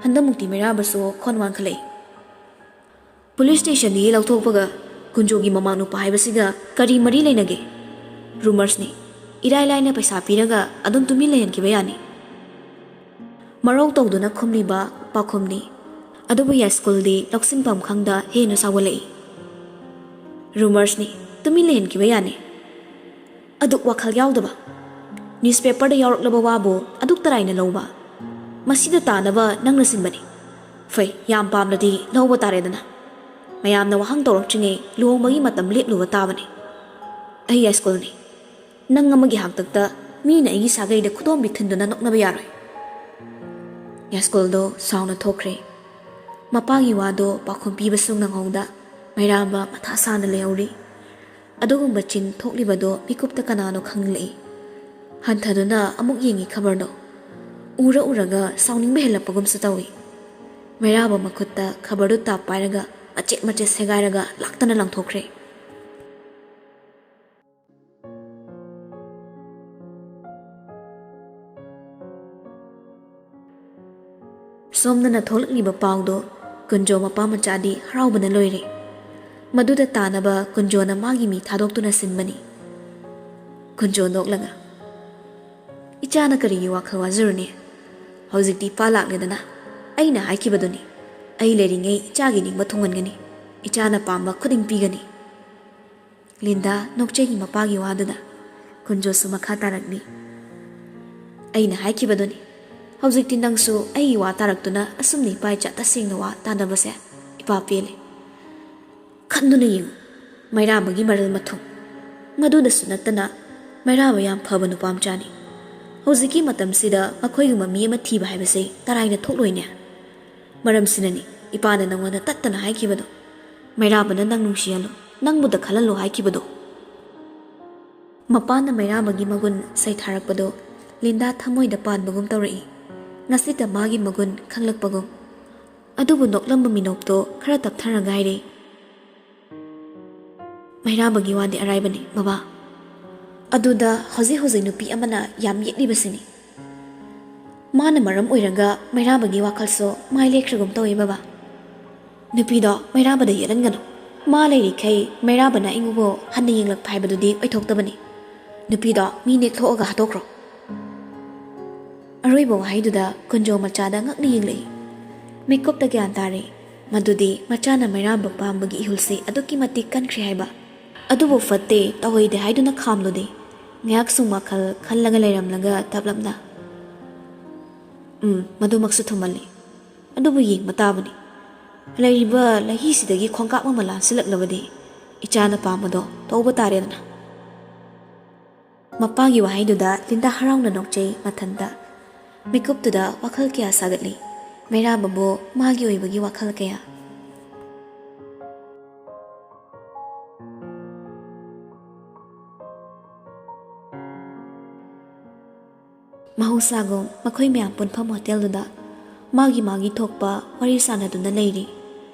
ꯍꯟꯗꯛꯃꯨꯛꯇꯤ ꯃꯩꯔꯥꯕꯁꯨ ꯈꯣꯟ ꯋꯥꯡꯈꯠꯂꯛꯏ꯫ "ꯄꯨꯂꯤꯁ ꯁ꯭ꯇꯦꯁꯟꯗꯒꯤ ꯂꯧꯊꯣꯛꯄꯒ ꯀꯨꯟꯖꯣꯒꯤ ꯃꯃꯥ ꯅꯨꯄꯥ ꯍꯥꯏꯕꯁꯤꯒ ꯀꯔꯤ ꯃꯔꯤ ꯂꯩꯅꯒꯦ? ꯔꯨꯃꯔꯁꯅꯤ꯫ ꯏꯔꯥꯏ ꯂꯥꯏꯅ ꯄꯩꯁꯥ ꯄꯤꯔꯒ ꯑꯗꯨꯝ ꯇꯨꯃꯤꯟ ꯂꯩꯍꯟꯈꯤꯕ ꯌꯥꯅꯤ꯫" ꯃꯔꯧ ꯇꯧꯗꯨꯅ ꯈꯨꯝꯂꯤꯕ ꯄꯥꯎꯈꯨꯝꯅꯤ꯫ ꯑꯗꯨꯕꯨ ꯌꯥꯏꯁ꯭ꯀꯨꯜꯗꯤ ꯂꯧꯁꯤꯟꯐꯝ ꯈꯪꯗ ꯍꯦꯟꯅ ꯁꯥꯎꯒꯠꯂꯛꯏ꯫ Rumorsꯅꯤ, ꯇꯨꯃꯤꯟ ꯂꯩꯍꯟꯈꯤꯕ ꯌꯥꯅꯤ꯫ ꯑꯗꯨꯛ ꯋꯥꯈꯜ ꯌꯥꯎꯗꯕ꯫ Newspaperꯗ ꯌꯥꯎꯔꯛꯂꯕ ꯋꯥꯕꯨ ꯑꯗꯨꯛ ꯇꯔꯥꯏꯅ ꯂꯧꯕ꯫ ꯃꯁꯤꯗ ꯇꯥꯅꯕ ꯅꯪꯅ ꯁꯤꯟꯕꯅꯤ꯫ ꯐꯩ, ꯌꯥꯝ ꯄꯥꯝꯂꯗꯤ ꯂꯧꯕ ꯇꯥꯔꯦꯗꯅ꯫ ꯃꯌꯥꯝꯅ ꯋꯥꯍꯪ ꯇꯧꯔꯛꯇ꯭ꯔꯤꯉꯩ ꯂꯨꯍꯣꯡꯕꯒꯤ ꯃꯇꯝ ꯂꯦꯞꯂꯨꯕ ꯇꯥꯕꯅꯤ꯫ ꯑꯩ ꯌꯥꯏꯁ꯭ꯀꯨꯜꯅꯤ꯫ ꯅꯪ ꯑꯃꯒꯤ ꯍꯥꯛꯇꯛꯇ ꯃꯤꯅ ꯑꯩꯒꯤ ꯁꯥꯒꯩꯗ ꯈꯨꯗꯣꯝꯕꯤ ꯊꯤꯟꯗꯨꯅ ꯅꯣꯛꯅꯕ ꯌꯥꯔꯣꯏ꯫ ꯌꯥꯏꯁ꯭ꯀꯨꯜꯗꯣ ꯁꯥꯎꯅ ꯊꯣꯛꯈ꯭ꯔꯦ꯫ ꯃꯄꯥꯒꯤ ꯋꯥꯗꯣ ꯄꯥꯎꯈꯨꯝ ꯄꯤꯕꯁꯨ ꯅꯪꯍꯧꯗ ꯃꯩꯔꯥꯕ ꯃꯊꯥ ꯁꯥꯅ ꯂꯩꯍꯧꯔꯤ꯫ ꯑꯗꯨꯒꯨꯝꯕ ꯆꯤꯟ ꯊꯣꯛꯂꯤꯕꯗꯣ ꯃꯤꯀꯨꯞꯇ ꯀꯅꯥꯅꯣ ꯈꯪꯂꯛꯏ꯫ ꯍꯟꯊꯗꯨꯅ ꯑꯃꯨꯛ ꯌꯦꯡꯉꯤ ꯈꯕꯔꯗꯣ꯫ ꯎꯔ ꯎꯔꯒ ꯁꯥꯎꯅꯤꯡꯕ ꯍꯦꯜꯂꯛꯄꯒꯨꯝꯁꯨ ꯇꯧꯏ꯫ ꯃꯩꯔꯥꯕ ꯃꯈꯨꯠꯇ ꯈꯕꯔꯗꯨ ꯇꯥꯞ ꯄꯥꯏꯔꯒ ꯃꯆꯦꯠ ꯃꯆꯦꯠ ꯁꯦꯒꯥꯏꯔꯒ ꯂꯥꯛꯇꯅ ꯂꯪꯊꯣꯛꯈ꯭ꯔꯦ꯫ ꯁꯣꯝꯗꯅ ꯊꯣꯛꯂꯛꯂꯤꯕ ꯄꯥꯎꯗꯣ ꯀꯨꯟꯖꯣ ꯃꯄꯥ ꯃꯆꯥꯗꯤ ꯍꯔꯥꯎꯕꯅ ꯂꯣꯏꯔꯦ꯫ ꯃꯗꯨꯗ ꯇꯥꯅꯕ ꯀꯨꯟꯖꯣꯅ ꯃꯥꯒꯤ ꯃꯤ ꯊꯥꯗꯣꯛꯇꯨꯅ ꯁꯤꯟꯕꯅꯤ꯫ ꯀꯨꯟꯖꯣ ꯅꯣꯛꯂꯒ, "ꯏꯆꯥꯅ ꯀꯔꯤꯒꯤ ꯋꯥꯈꯜ ꯋꯥꯖꯔꯨꯅꯤ? ꯍꯧꯖꯤꯛꯇꯤ ꯏꯄꯥ ꯂꯥꯛꯂꯦꯗꯅ꯫ ꯑꯩꯅ ꯍꯥꯏꯈꯤꯕꯗꯨꯅꯤ, ꯑꯩ ꯂꯩꯔꯤꯉꯩ ꯏꯆꯥꯒꯤ ꯅꯤꯡꯕ ꯊꯨꯡꯍꯟꯒꯅꯤ, ꯏꯆꯥꯅ ꯄꯥꯝꯕ ꯈꯨꯗꯤꯡ ꯄꯤꯒꯅꯤ꯫" ꯂꯤꯟꯗꯥ ꯅꯣꯛꯆꯩꯒꯤ ꯃꯄꯥꯒꯤ ꯋꯥꯗꯨꯗ꯫ ꯀꯨꯟꯖꯣꯁꯨ ꯃꯈꯥ ꯇꯥꯔꯛꯂꯤ, "ꯑꯩꯅ ꯍꯥꯏꯈꯤꯕꯗꯨꯅꯤ꯫ ꯍꯧꯖꯤꯛꯇꯤ ꯅꯪꯁꯨ ꯑꯩꯒꯤ ꯋꯥ ꯇꯥꯔꯛꯇꯨꯅ ꯑꯁꯨꯝꯅ ꯏꯄꯥ ꯏꯆꯥ ꯇꯁꯦꯡꯅ ꯋꯥ ꯇꯥꯅꯕꯁꯦ ꯏꯄꯥ ꯄꯦꯜꯂꯦ꯫ ꯈꯟꯗꯨꯅ ꯌꯦꯡꯉꯨ, ꯃꯩꯔꯥꯕꯒꯤ ꯃꯔꯜ ꯃꯊꯨꯝ꯫ ꯃꯗꯨꯗꯁꯨ ꯅꯠꯇꯅ ꯃꯩꯔꯥꯕ ꯌꯥꯝ ꯐꯕ ꯅꯨꯄꯥ ꯃꯆꯥꯅꯤ꯫ ꯍꯧꯖꯤꯛꯀꯤ ꯃꯇꯝꯁꯤꯗ ꯃꯈꯣꯏꯒꯨꯝꯕ ꯃꯤ ꯑꯃ ꯊꯤꯕ ꯍꯥꯏꯕꯁꯦ ꯇꯔꯥꯏꯅ ꯊꯣꯛꯂꯣꯏꯅꯦ꯫ ꯃꯔꯝꯁꯤꯅꯅꯤ ꯏꯄꯥꯅ ꯅꯪꯉꯣꯟꯗ ꯇꯠꯇꯅ ꯍꯥꯏꯈꯤꯕꯗꯣ꯫ ꯃꯩꯔꯥꯕꯅ ꯅꯪ ꯅꯨꯡꯁꯤꯍꯜꯂꯨ, ꯅꯪꯕꯨꯗ ꯈꯜꯍꯜꯂꯨ ꯍꯥꯏꯈꯤꯕꯗꯣ꯫" ꯃꯄꯥꯅ ꯃꯩꯔꯥꯕꯒꯤ ꯃꯒꯨꯟ ꯁꯩꯊꯥꯔꯛꯄꯗꯣ ꯂꯤꯟꯗꯥ ꯊꯃꯣꯏꯗ ꯄꯥꯟꯕꯒꯨꯝ ꯇꯧꯔꯛꯏ꯫ ꯉꯁꯤꯇ ꯃꯥꯒꯤ ꯃꯒꯨꯟ ꯈꯪꯂꯛꯄꯒꯨꯝ꯫ ꯑꯗꯨꯕꯨ ꯅꯣꯛꯂꯝꯕ ꯃꯤꯅꯣꯛꯇꯣ ꯈꯔ ꯇꯞꯊꯔꯒ ꯍꯥꯏꯔꯦ, "ꯃꯩꯔꯥꯕꯒꯤ ꯋꯥꯗꯤ ꯑꯔꯥꯏꯕꯅꯤ, ꯕꯕꯥ꯫ ꯑꯗꯨꯗ ꯍꯧꯖꯤꯛ ꯍꯧꯖꯤꯛ ꯅꯨꯄꯤ ꯑꯃꯅ ꯌꯥꯝ ꯌꯦꯠꯂꯤꯕꯁꯤꯅꯤ꯫ ꯃꯥꯅ ꯃꯔꯝ ꯑꯣꯏꯔꯒ ꯃꯩꯔꯥꯕꯒꯤ ꯋꯥꯈꯜꯁꯨ ꯃꯥꯏ ꯂꯦꯛꯈ꯭ꯔꯒꯨꯝ ꯇꯧꯏ, ꯕꯕꯥ꯫ ꯅꯨꯄꯤꯗꯣ ꯃꯩꯔꯥꯕꯗ ꯌꯦꯠꯍꯟꯒꯅꯨ꯫ ꯃꯥ ꯂꯩꯔꯤꯈꯩ ꯃꯩꯔꯥꯕꯅ ꯑꯩꯕꯨ ꯍꯟꯅ ꯌꯦꯡꯂꯛꯄ ꯍꯥꯏꯕꯗꯨꯗꯤ ꯑꯣꯏꯊꯣꯛꯇꯕꯅꯤ꯫ ꯅꯨꯄꯤꯗꯣ ꯃꯤ ꯅꯦꯛꯊꯣꯛꯑꯒ ꯍꯥꯠꯇꯣꯛꯈ꯭ꯔꯣ꯫" ꯑꯔꯣꯏꯕ ꯋꯥꯍꯩꯗꯨꯗ ꯀꯨꯟꯖꯣ ꯃꯆꯥꯗ ꯉꯛꯅ ꯌꯦꯡꯂꯛꯏ꯫ ꯃꯤꯠꯀꯨꯞꯇ ꯒ꯭ꯌꯥꯟ ꯇꯥꯔꯦ꯫ ꯃꯗꯨꯗꯤ ꯃꯆꯥꯅ ꯃꯩꯔꯥꯕ ꯄꯥꯝꯕꯒꯤ ꯏꯍꯨꯜꯁꯤ ꯑꯗꯨꯛꯀꯤ ꯃꯇꯤꯛ ꯀꯟꯈ꯭ꯔꯦ ꯍꯥꯏꯕ꯫ "ꯑꯗꯨꯕꯨ ꯐꯠꯇꯦ, ꯇꯧꯍꯩꯗꯦ ꯍꯥꯏꯗꯨꯅ ꯈꯥꯝꯂꯨꯗꯦ"꯫ ꯉꯥꯏꯍꯥꯛ ꯁꯨꯝ ꯋꯥꯈꯜ ꯈꯜꯂꯒ ꯂꯩꯔꯝꯂꯒ ꯇꯞꯂꯞꯅ, "ꯎꯝ, ꯃꯗꯨꯃꯛꯁꯨ ꯊꯨꯝꯃꯜꯂꯤ꯫ ꯑꯗꯨꯕꯨ ꯌꯦꯡꯕ ꯇꯥꯕꯅꯤ꯫ ꯂꯩꯔꯤꯕ ꯂꯩꯍꯤꯁꯤꯗꯒꯤ ꯈꯣꯡꯀꯥꯞ ꯑꯃ ꯂꯥꯟꯁꯤꯜꯂꯛꯂꯕꯗꯤ ꯏꯆꯥꯅ ꯄꯥꯝꯕꯗꯣ ꯇꯧꯕ ꯇꯥꯔꯦꯗꯅ"꯫ ꯃꯄꯥꯒꯤ ꯋꯥꯍꯩꯗꯨꯗ ꯂꯤꯟꯗꯥ ꯍꯔꯥꯎꯅ ꯅꯣꯛꯆꯩ ꯃꯊꯟꯇ꯫ ꯃꯤꯀꯨꯞꯇꯨꯗ ꯋꯥꯈꯜ ꯀꯌꯥ ꯁꯥꯒꯠꯂꯤ꯫ ꯃꯩꯔꯥꯕꯕꯨ ꯃꯥꯒꯤ ꯑꯣꯏꯕꯒꯤ ꯋꯥꯈꯜ ꯀꯌꯥ꯫ ꯃꯍꯧꯁꯥꯒꯨꯝ ꯃꯈꯣꯏ ꯃꯌꯥꯝ ꯄꯨꯟꯐꯝ ꯍꯣꯇꯦꯜꯗꯨꯗ ꯃꯥꯒꯤ ꯃꯥꯒꯤ ꯊꯣꯛꯄ ꯋꯥꯔꯤ ꯁꯥꯟꯅꯗꯨꯅ ꯂꯩꯔꯤ꯫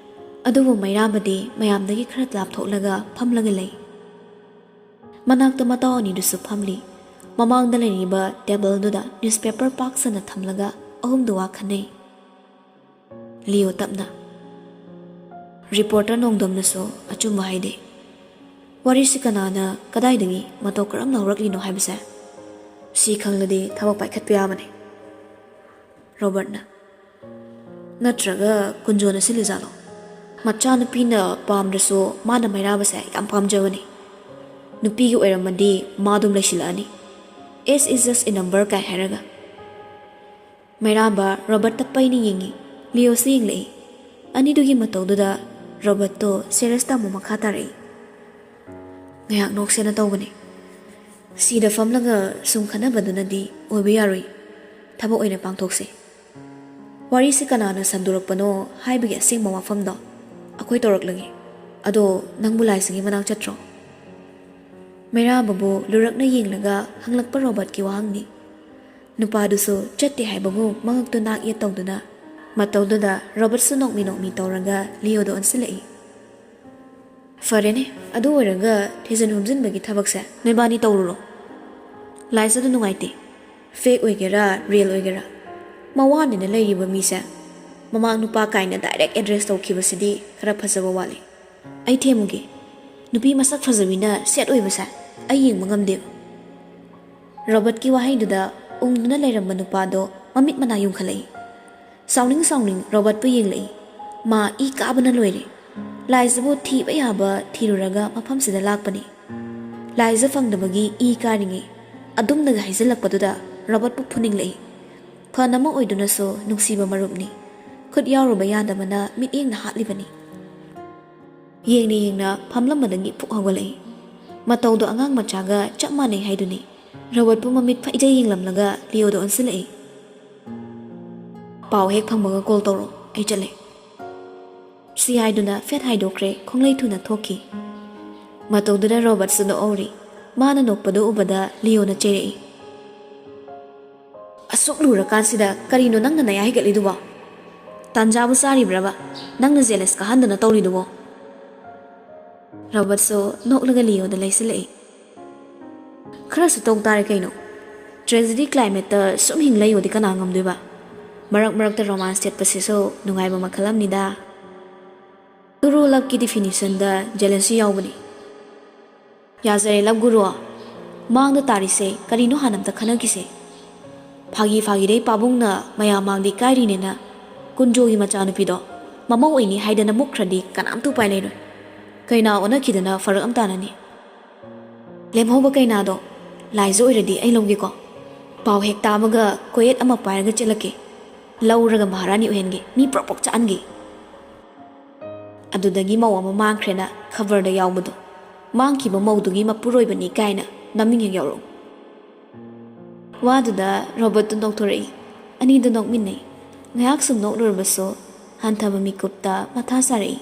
ꯑꯗꯨꯕꯨ ꯃꯩꯔꯥꯕꯗꯤ ꯃꯌꯥꯝꯗꯒꯤ ꯈꯔ ꯂꯥꯞꯊꯣꯛꯂꯒ ꯐꯝꯂꯒ ꯂꯩ꯫ ꯃꯅꯥꯛꯇ ꯃꯇꯥꯎ ꯑꯅꯤꯗꯨꯁꯨ ꯐꯝꯂꯤ꯫ ꯃꯃꯥꯡꯗ ꯂꯩꯔꯤꯕ ꯇꯦꯕꯜꯗꯨꯗ ꯅ꯭ꯌꯨꯁꯄꯦꯄꯔ ꯄꯥꯛ ꯁꯟꯅ ꯊꯝꯂꯒ ꯑꯍꯨꯝꯗꯨ ꯋꯥ ꯈꯟꯅꯩ꯫ ꯂꯤꯑꯣ ꯇꯞꯅ, "ꯔꯤꯄꯣꯔꯇꯔ ꯅꯣꯡꯗꯝꯅꯁꯨ ꯑꯆꯨꯝꯕ ꯍꯥꯏꯗꯦ꯫ ꯋꯥꯔꯤꯁꯤ ꯀꯅꯥꯅ ꯀꯗꯥꯏꯗꯒꯤ ꯃꯇꯧ ꯀꯔꯝꯅ ꯍꯧꯔꯛꯂꯤꯅꯣ ꯍꯥꯏꯕꯁꯦ ꯁꯤ ꯈꯪꯂꯗꯤ ꯊꯕꯛ ꯄꯥꯏꯈꯠꯄ ꯌꯥꯕꯅꯤ"꯫ ꯔꯣꯕꯔꯠꯅ, "ꯅꯠꯇ꯭ꯔꯒ ꯀꯨꯟꯖꯣꯅ ꯁꯤꯜꯂꯤꯖꯥꯠꯂꯣ? ꯃꯆꯥꯅꯨꯄꯤꯅ ꯄꯥꯝꯗ꯭ꯔꯁꯨ ꯃꯥꯅ ꯃꯩꯔꯥꯕꯁꯦ ꯌꯥꯝ ꯄꯥꯝꯖꯕꯅꯤ꯫ ꯅꯨꯄꯤꯒꯤ ꯑꯣꯏꯔꯝꯃꯗꯤ ꯃꯥ ꯑꯗꯨꯝ ꯂꯩꯁꯤꯜꯂꯛꯑꯅꯤ꯫ Age is just a number ꯀꯥꯏ ꯍꯥꯏꯔꯒ"꯫ ꯃꯩꯔꯥꯕ ꯔꯣꯕꯔꯠꯇ ꯄꯩꯅ ꯌꯦꯡꯉꯤ꯫ ꯂꯤꯑꯣꯁꯨ ꯌꯦꯡꯂꯛꯏ꯫ ꯑꯅꯤꯗꯨꯒꯤ ꯃꯇꯧꯗꯨꯗ ꯔꯣꯕꯔꯠꯇꯣ ꯁꯦꯔꯤꯌꯁꯇ ꯑꯃꯨꯛ ꯃꯈꯥ ꯇꯥꯔꯛꯏ꯫ "ꯉꯥꯏꯍꯥꯛ ꯅꯣꯛꯁꯦꯅ ꯇꯧꯕꯅꯤ꯫ ꯁꯤꯗ ꯐꯝꯂꯒ ꯁꯨꯝ ꯈꯟꯅꯕꯗꯨꯅꯗꯤ ꯑꯣꯏꯕ ꯌꯥꯔꯣꯏ꯫ ꯊꯕꯛ ꯑꯣꯏꯅ ꯄꯥꯡꯊꯣꯛꯁꯦ꯫ ꯋꯥꯔꯤꯁꯤ ꯀꯅꯥꯅ ꯁꯟꯗꯣꯔꯛꯄꯅꯣ ꯍꯥꯏꯕꯒꯤ ꯑꯁꯦꯡꯕ ꯋꯥꯐꯝꯗꯣ ꯑꯩꯈꯣꯏ ꯇꯧꯔꯛꯂꯒꯦ꯫ ꯑꯗꯣ ꯅꯪꯕꯨ ꯂꯥꯏꯁꯪꯒꯤ ꯃꯅꯥꯛ ꯆꯠꯇ꯭ꯔꯣ?" ꯃꯩꯔꯥꯕꯕꯨ ꯂꯨꯔꯛꯅ ꯌꯦꯡꯂꯒ ꯍꯪꯂꯛꯄ ꯔꯣꯕꯔꯠꯀꯤ ꯋꯥꯍꯪꯅꯤ꯫ ꯅꯨꯄꯥꯗꯨꯁꯨ ꯆꯠꯇꯦ ꯍꯥꯏꯕꯕꯨ ꯃꯉꯛꯇꯨ ꯅꯥꯛ ꯌꯦꯠ ꯇꯧꯗꯨꯅ, ꯃꯇꯧꯗꯨꯗ ꯔꯣꯕꯔꯠꯁꯨ ꯅꯣꯛꯃꯤ ꯅꯣꯛꯃꯤ ꯇꯧꯔꯒ ꯂꯤꯑꯣꯗ ꯑꯣꯟꯁꯤꯜꯂꯛꯏ꯫ "ꯐꯔꯦꯅꯦ, ꯑꯗꯨ ꯑꯣꯏꯔꯒ ꯊꯤꯖꯤꯟ ꯍꯨꯝꯖꯤꯟꯕꯒꯤ ꯊꯕꯛꯁꯦ ꯅꯣꯏꯕꯥꯅꯤ ꯇꯧꯔꯨꯔꯣ꯫ ꯂꯥꯏꯁ ꯑꯗꯨ ꯅꯨꯡꯉꯥꯏꯇꯦ꯫ ꯐꯦꯛ ꯑꯣꯏꯒꯦꯔꯥ, ꯔꯤꯌꯦꯜ ꯑꯣꯏꯒꯦꯔꯥ, ꯃꯋꯥꯅꯤꯅ ꯂꯩꯔꯤꯕ ꯃꯤꯁꯦ ꯃꯃꯥꯡ ꯅꯨꯄꯥ ꯀꯥꯏꯅ ꯗꯥꯏꯔꯦꯛ ꯑꯦꯗ꯭ꯔꯦꯁ ꯇꯧꯈꯤꯕꯁꯤꯗꯤ ꯈꯔ ꯐꯖꯕ ꯋꯥꯠꯂꯤ꯫ ꯑꯩ ꯊꯦꯝꯃꯨꯒꯦ꯫ ꯅꯨꯄꯤ ꯃꯁꯛ ꯐꯖꯕꯤꯅ ꯁꯦꯠ ꯑꯣꯏꯕꯁꯦ ꯑꯩ ꯌꯦꯡꯕ ꯉꯝꯗꯦꯕ"꯫ ꯔꯣꯕꯔꯠꯀꯤ ꯋꯥꯍꯩꯗꯨꯗ ꯎꯪꯗꯨꯅ ꯂꯩꯔꯝꯕ ꯅꯨꯄꯥꯗꯣ ꯃꯃꯤꯠ ꯃꯅꯥ ꯌꯨꯡꯈꯠꯂꯛꯏ꯫ ꯁꯥꯎꯅꯤꯡ ꯁꯥꯎꯅꯤꯡ ꯔꯣꯕꯔꯠꯄꯨ ꯌꯦꯡꯂꯛꯏ꯫ ꯃꯥ ꯏ ꯀꯥꯕꯅ ꯂꯣꯏꯔꯦ꯫ ꯂꯥꯏꯖꯥꯕꯨ ꯊꯤꯕ ꯌꯥꯕ ꯊꯤꯔꯨꯔꯒ ꯃꯐꯝꯁꯤꯗ ꯂꯥꯛꯄꯅꯤ꯫ ꯂꯥꯏꯖꯥ ꯐꯪꯗꯕꯒꯤ ꯏ ꯀꯥꯔꯤꯉꯩ ꯑꯗꯨꯝꯅꯒ ꯍꯥꯏꯖꯤꯜꯂꯛꯄꯗꯨꯗ ꯔꯣꯕꯔꯠꯄꯨ ꯐꯨꯅꯤꯡꯂꯛꯏ꯫ ꯐꯅ ꯑꯃ ꯑꯣꯏꯗꯨꯅꯁꯨ ꯅꯨꯡꯁꯤꯕ ꯃꯔꯨꯞꯅꯤ꯫ ꯈꯨꯠ ꯌꯥꯎꯔꯨꯕ ꯌꯥꯗꯕꯅ ꯃꯤꯠꯌꯦꯡꯅ ꯍꯥꯠꯂꯤꯕꯅꯤ꯫ ꯌꯦꯡꯅ ꯌꯦꯡꯅ ꯐꯝꯂꯝꯕꯗꯒꯤ ꯐꯨꯛ ꯍꯧꯒꯠꯂꯛꯏ꯫ ꯃꯇꯧꯗꯣ ꯑꯉꯥꯡ ꯃꯆꯥꯒ ꯆꯞ ꯃꯥꯟꯅꯩ ꯍꯥꯏꯗꯨꯅꯤ꯫ ꯔꯣꯕꯔꯠꯄꯨ ꯃꯃꯤꯠ ꯐꯩꯖꯩ ꯌꯦꯡꯂꯝꯂꯒ ꯂꯤꯑꯣꯗ ꯑꯣꯟꯁꯤꯜꯂꯛꯏ꯫ "ꯄꯥꯎ ꯍꯦꯛ ꯐꯪꯕꯒ ꯀꯣꯜ ꯇꯧꯔꯣ, ꯑꯩ ꯆꯠꯂꯦ꯫" ꯁꯤ ꯍꯥꯏꯗꯨꯅ ꯐꯦꯠ ꯍꯥꯏꯗꯣꯛꯈ꯭ꯔꯦ, ꯈꯣꯡꯂꯩ ꯊꯨꯅ ꯊꯣꯛꯈꯤ꯫ ꯃꯇꯧꯗꯨꯗ ꯔꯣꯕꯔꯠꯁꯨ ꯅꯣꯛꯍꯧꯔꯤ꯫ ꯃꯥꯅ ꯅꯣꯛꯄꯗꯨ ꯎꯕꯗ ꯂꯤꯑꯣꯅ ꯆꯩꯔꯛꯏ꯫ "ꯑꯁꯨꯛ ꯂꯨꯔꯀꯥꯟꯁꯤꯗ ꯀꯔꯤꯅꯣ ꯅꯪꯅ ꯅꯌꯥ ꯍꯤꯒꯠꯂꯤꯗꯨꯕꯣ? ꯇꯥꯟꯖꯥꯕꯨ ꯆꯥꯔꯤꯕ꯭ꯔꯕ ꯅꯪꯅ ꯖꯦꯂꯁ ꯀꯥꯍꯟꯗꯅ ꯇꯧꯔꯤꯗꯨꯕꯣ?" ꯔꯣꯕꯔꯠꯁꯨ ꯅꯣꯛꯂꯒ ꯂꯤꯑꯣꯗ ꯂꯩꯁꯤꯜꯂꯛꯏ꯫ "ꯈꯔꯁꯨ ꯇꯧ ꯇꯥꯔꯦ ꯀꯩꯅꯣ꯫ ꯇ꯭ꯔꯦꯖꯦꯗꯤ ꯀ꯭ꯂꯥꯏꯃꯦꯠꯇ ꯁꯨꯝ ꯍꯤꯡ ꯂꯩꯌꯣꯗꯤ ꯀꯅꯥ ꯉꯝꯗꯣꯏꯕ? ꯃꯔꯛ ꯃꯔꯛꯇ ꯔꯣꯃꯥꯟꯁ ꯊꯦꯠꯄꯁꯤꯁꯨ ꯅꯨꯡꯉꯥꯏꯕ ꯃꯈꯜ ꯑꯃꯅꯤꯗ꯫ ꯒꯨꯔꯨ ꯂꯞꯀꯤ ꯗꯤꯐꯤꯅꯤꯁꯟꯗ ꯖꯦꯂꯁꯤ ꯌꯥꯎꯕꯅꯤ꯫" "ꯌꯥꯖꯔꯦ ꯂꯞ ꯒꯨꯔꯨ꯫ ꯃꯥꯡꯗ ꯇꯥꯔꯤꯁꯦ ꯀꯔꯤꯅꯣ ꯍꯥꯟꯅ ꯑꯝꯇ ꯈꯟꯅꯈꯤꯁꯦ꯫ ꯐꯥꯒꯤ ꯐꯥꯒꯤꯗꯩ ꯄꯥꯕꯨꯡꯅ ꯃꯌꯥꯝ ꯃꯥꯡꯗ ꯏꯀꯥꯏꯔꯤꯅꯦꯅ ꯀꯨꯟꯖꯣꯒꯤ ꯃꯆꯥꯅꯨꯄꯤꯗꯣ ꯃꯃꯧ ꯑꯣꯏꯅꯤ ꯍꯥꯏꯗꯅ ꯃꯨꯛꯈ꯭ꯔꯗꯤ ꯀꯅꯥꯝꯇ ꯎꯄꯥꯏ ꯂꯩꯔꯣꯏ꯫ ꯀꯩꯅꯥ ꯑꯣꯟꯅꯈꯤꯗꯅ ꯐꯔꯛ ꯑꯃ ꯇꯥꯅꯅꯤ꯫ ꯂꯦꯝꯍꯧꯕ ꯀꯩꯅꯥꯗꯣ ꯂꯥꯏꯖꯥ ꯑꯣꯏꯔꯗꯤ ꯑꯩ ꯂꯧꯒꯦꯀꯣ꯫ ꯄꯥꯎ ꯍꯦꯛ ꯇꯥꯕꯒ ꯀꯣꯌꯦꯠ ꯑꯃ ꯄꯥꯏꯔꯒ ꯆꯦꯜꯂꯛꯀꯦ꯫ ꯂꯧꯔꯒ ꯃꯍꯥꯔꯥꯅꯤ ꯑꯣꯏꯍꯟꯒꯦ, ꯃꯤ ꯄ꯭ꯔꯣꯛ ꯄ꯭ꯔꯣꯛ ꯆꯥꯛꯍꯟꯒꯦ꯫" ꯑꯗꯨꯗꯒꯤ ꯃꯧ ꯑꯃ ꯃꯥꯡꯈ꯭ꯔꯦꯅ ꯈꯕꯔꯗ ꯌꯥꯎꯕꯗꯣ, ꯃꯥꯡꯈꯤꯕ ꯃꯧꯗꯨꯒꯤ ꯃꯄꯨꯔꯣꯏꯕꯅꯤ ꯀꯥꯏꯅ ꯃꯃꯤꯡ ꯍꯦꯛ ꯌꯥꯎꯔꯛꯎ꯫ ꯋꯥꯗꯨꯗ ꯔꯣꯕꯔꯠꯇꯨ ꯅꯣꯛꯊꯣꯔꯛꯏ꯫ ꯑꯅꯤꯗꯨ ꯅꯣꯛꯃꯤꯟꯅꯩ꯫ ꯉꯥꯏꯍꯥꯛ ꯁꯨꯝ ꯅꯣꯛꯂꯨꯔꯕꯁꯨ ꯍꯟꯊꯕ ꯃꯤꯀꯨꯞꯇ ꯃꯊꯥ ꯁꯥꯔꯛꯏ꯫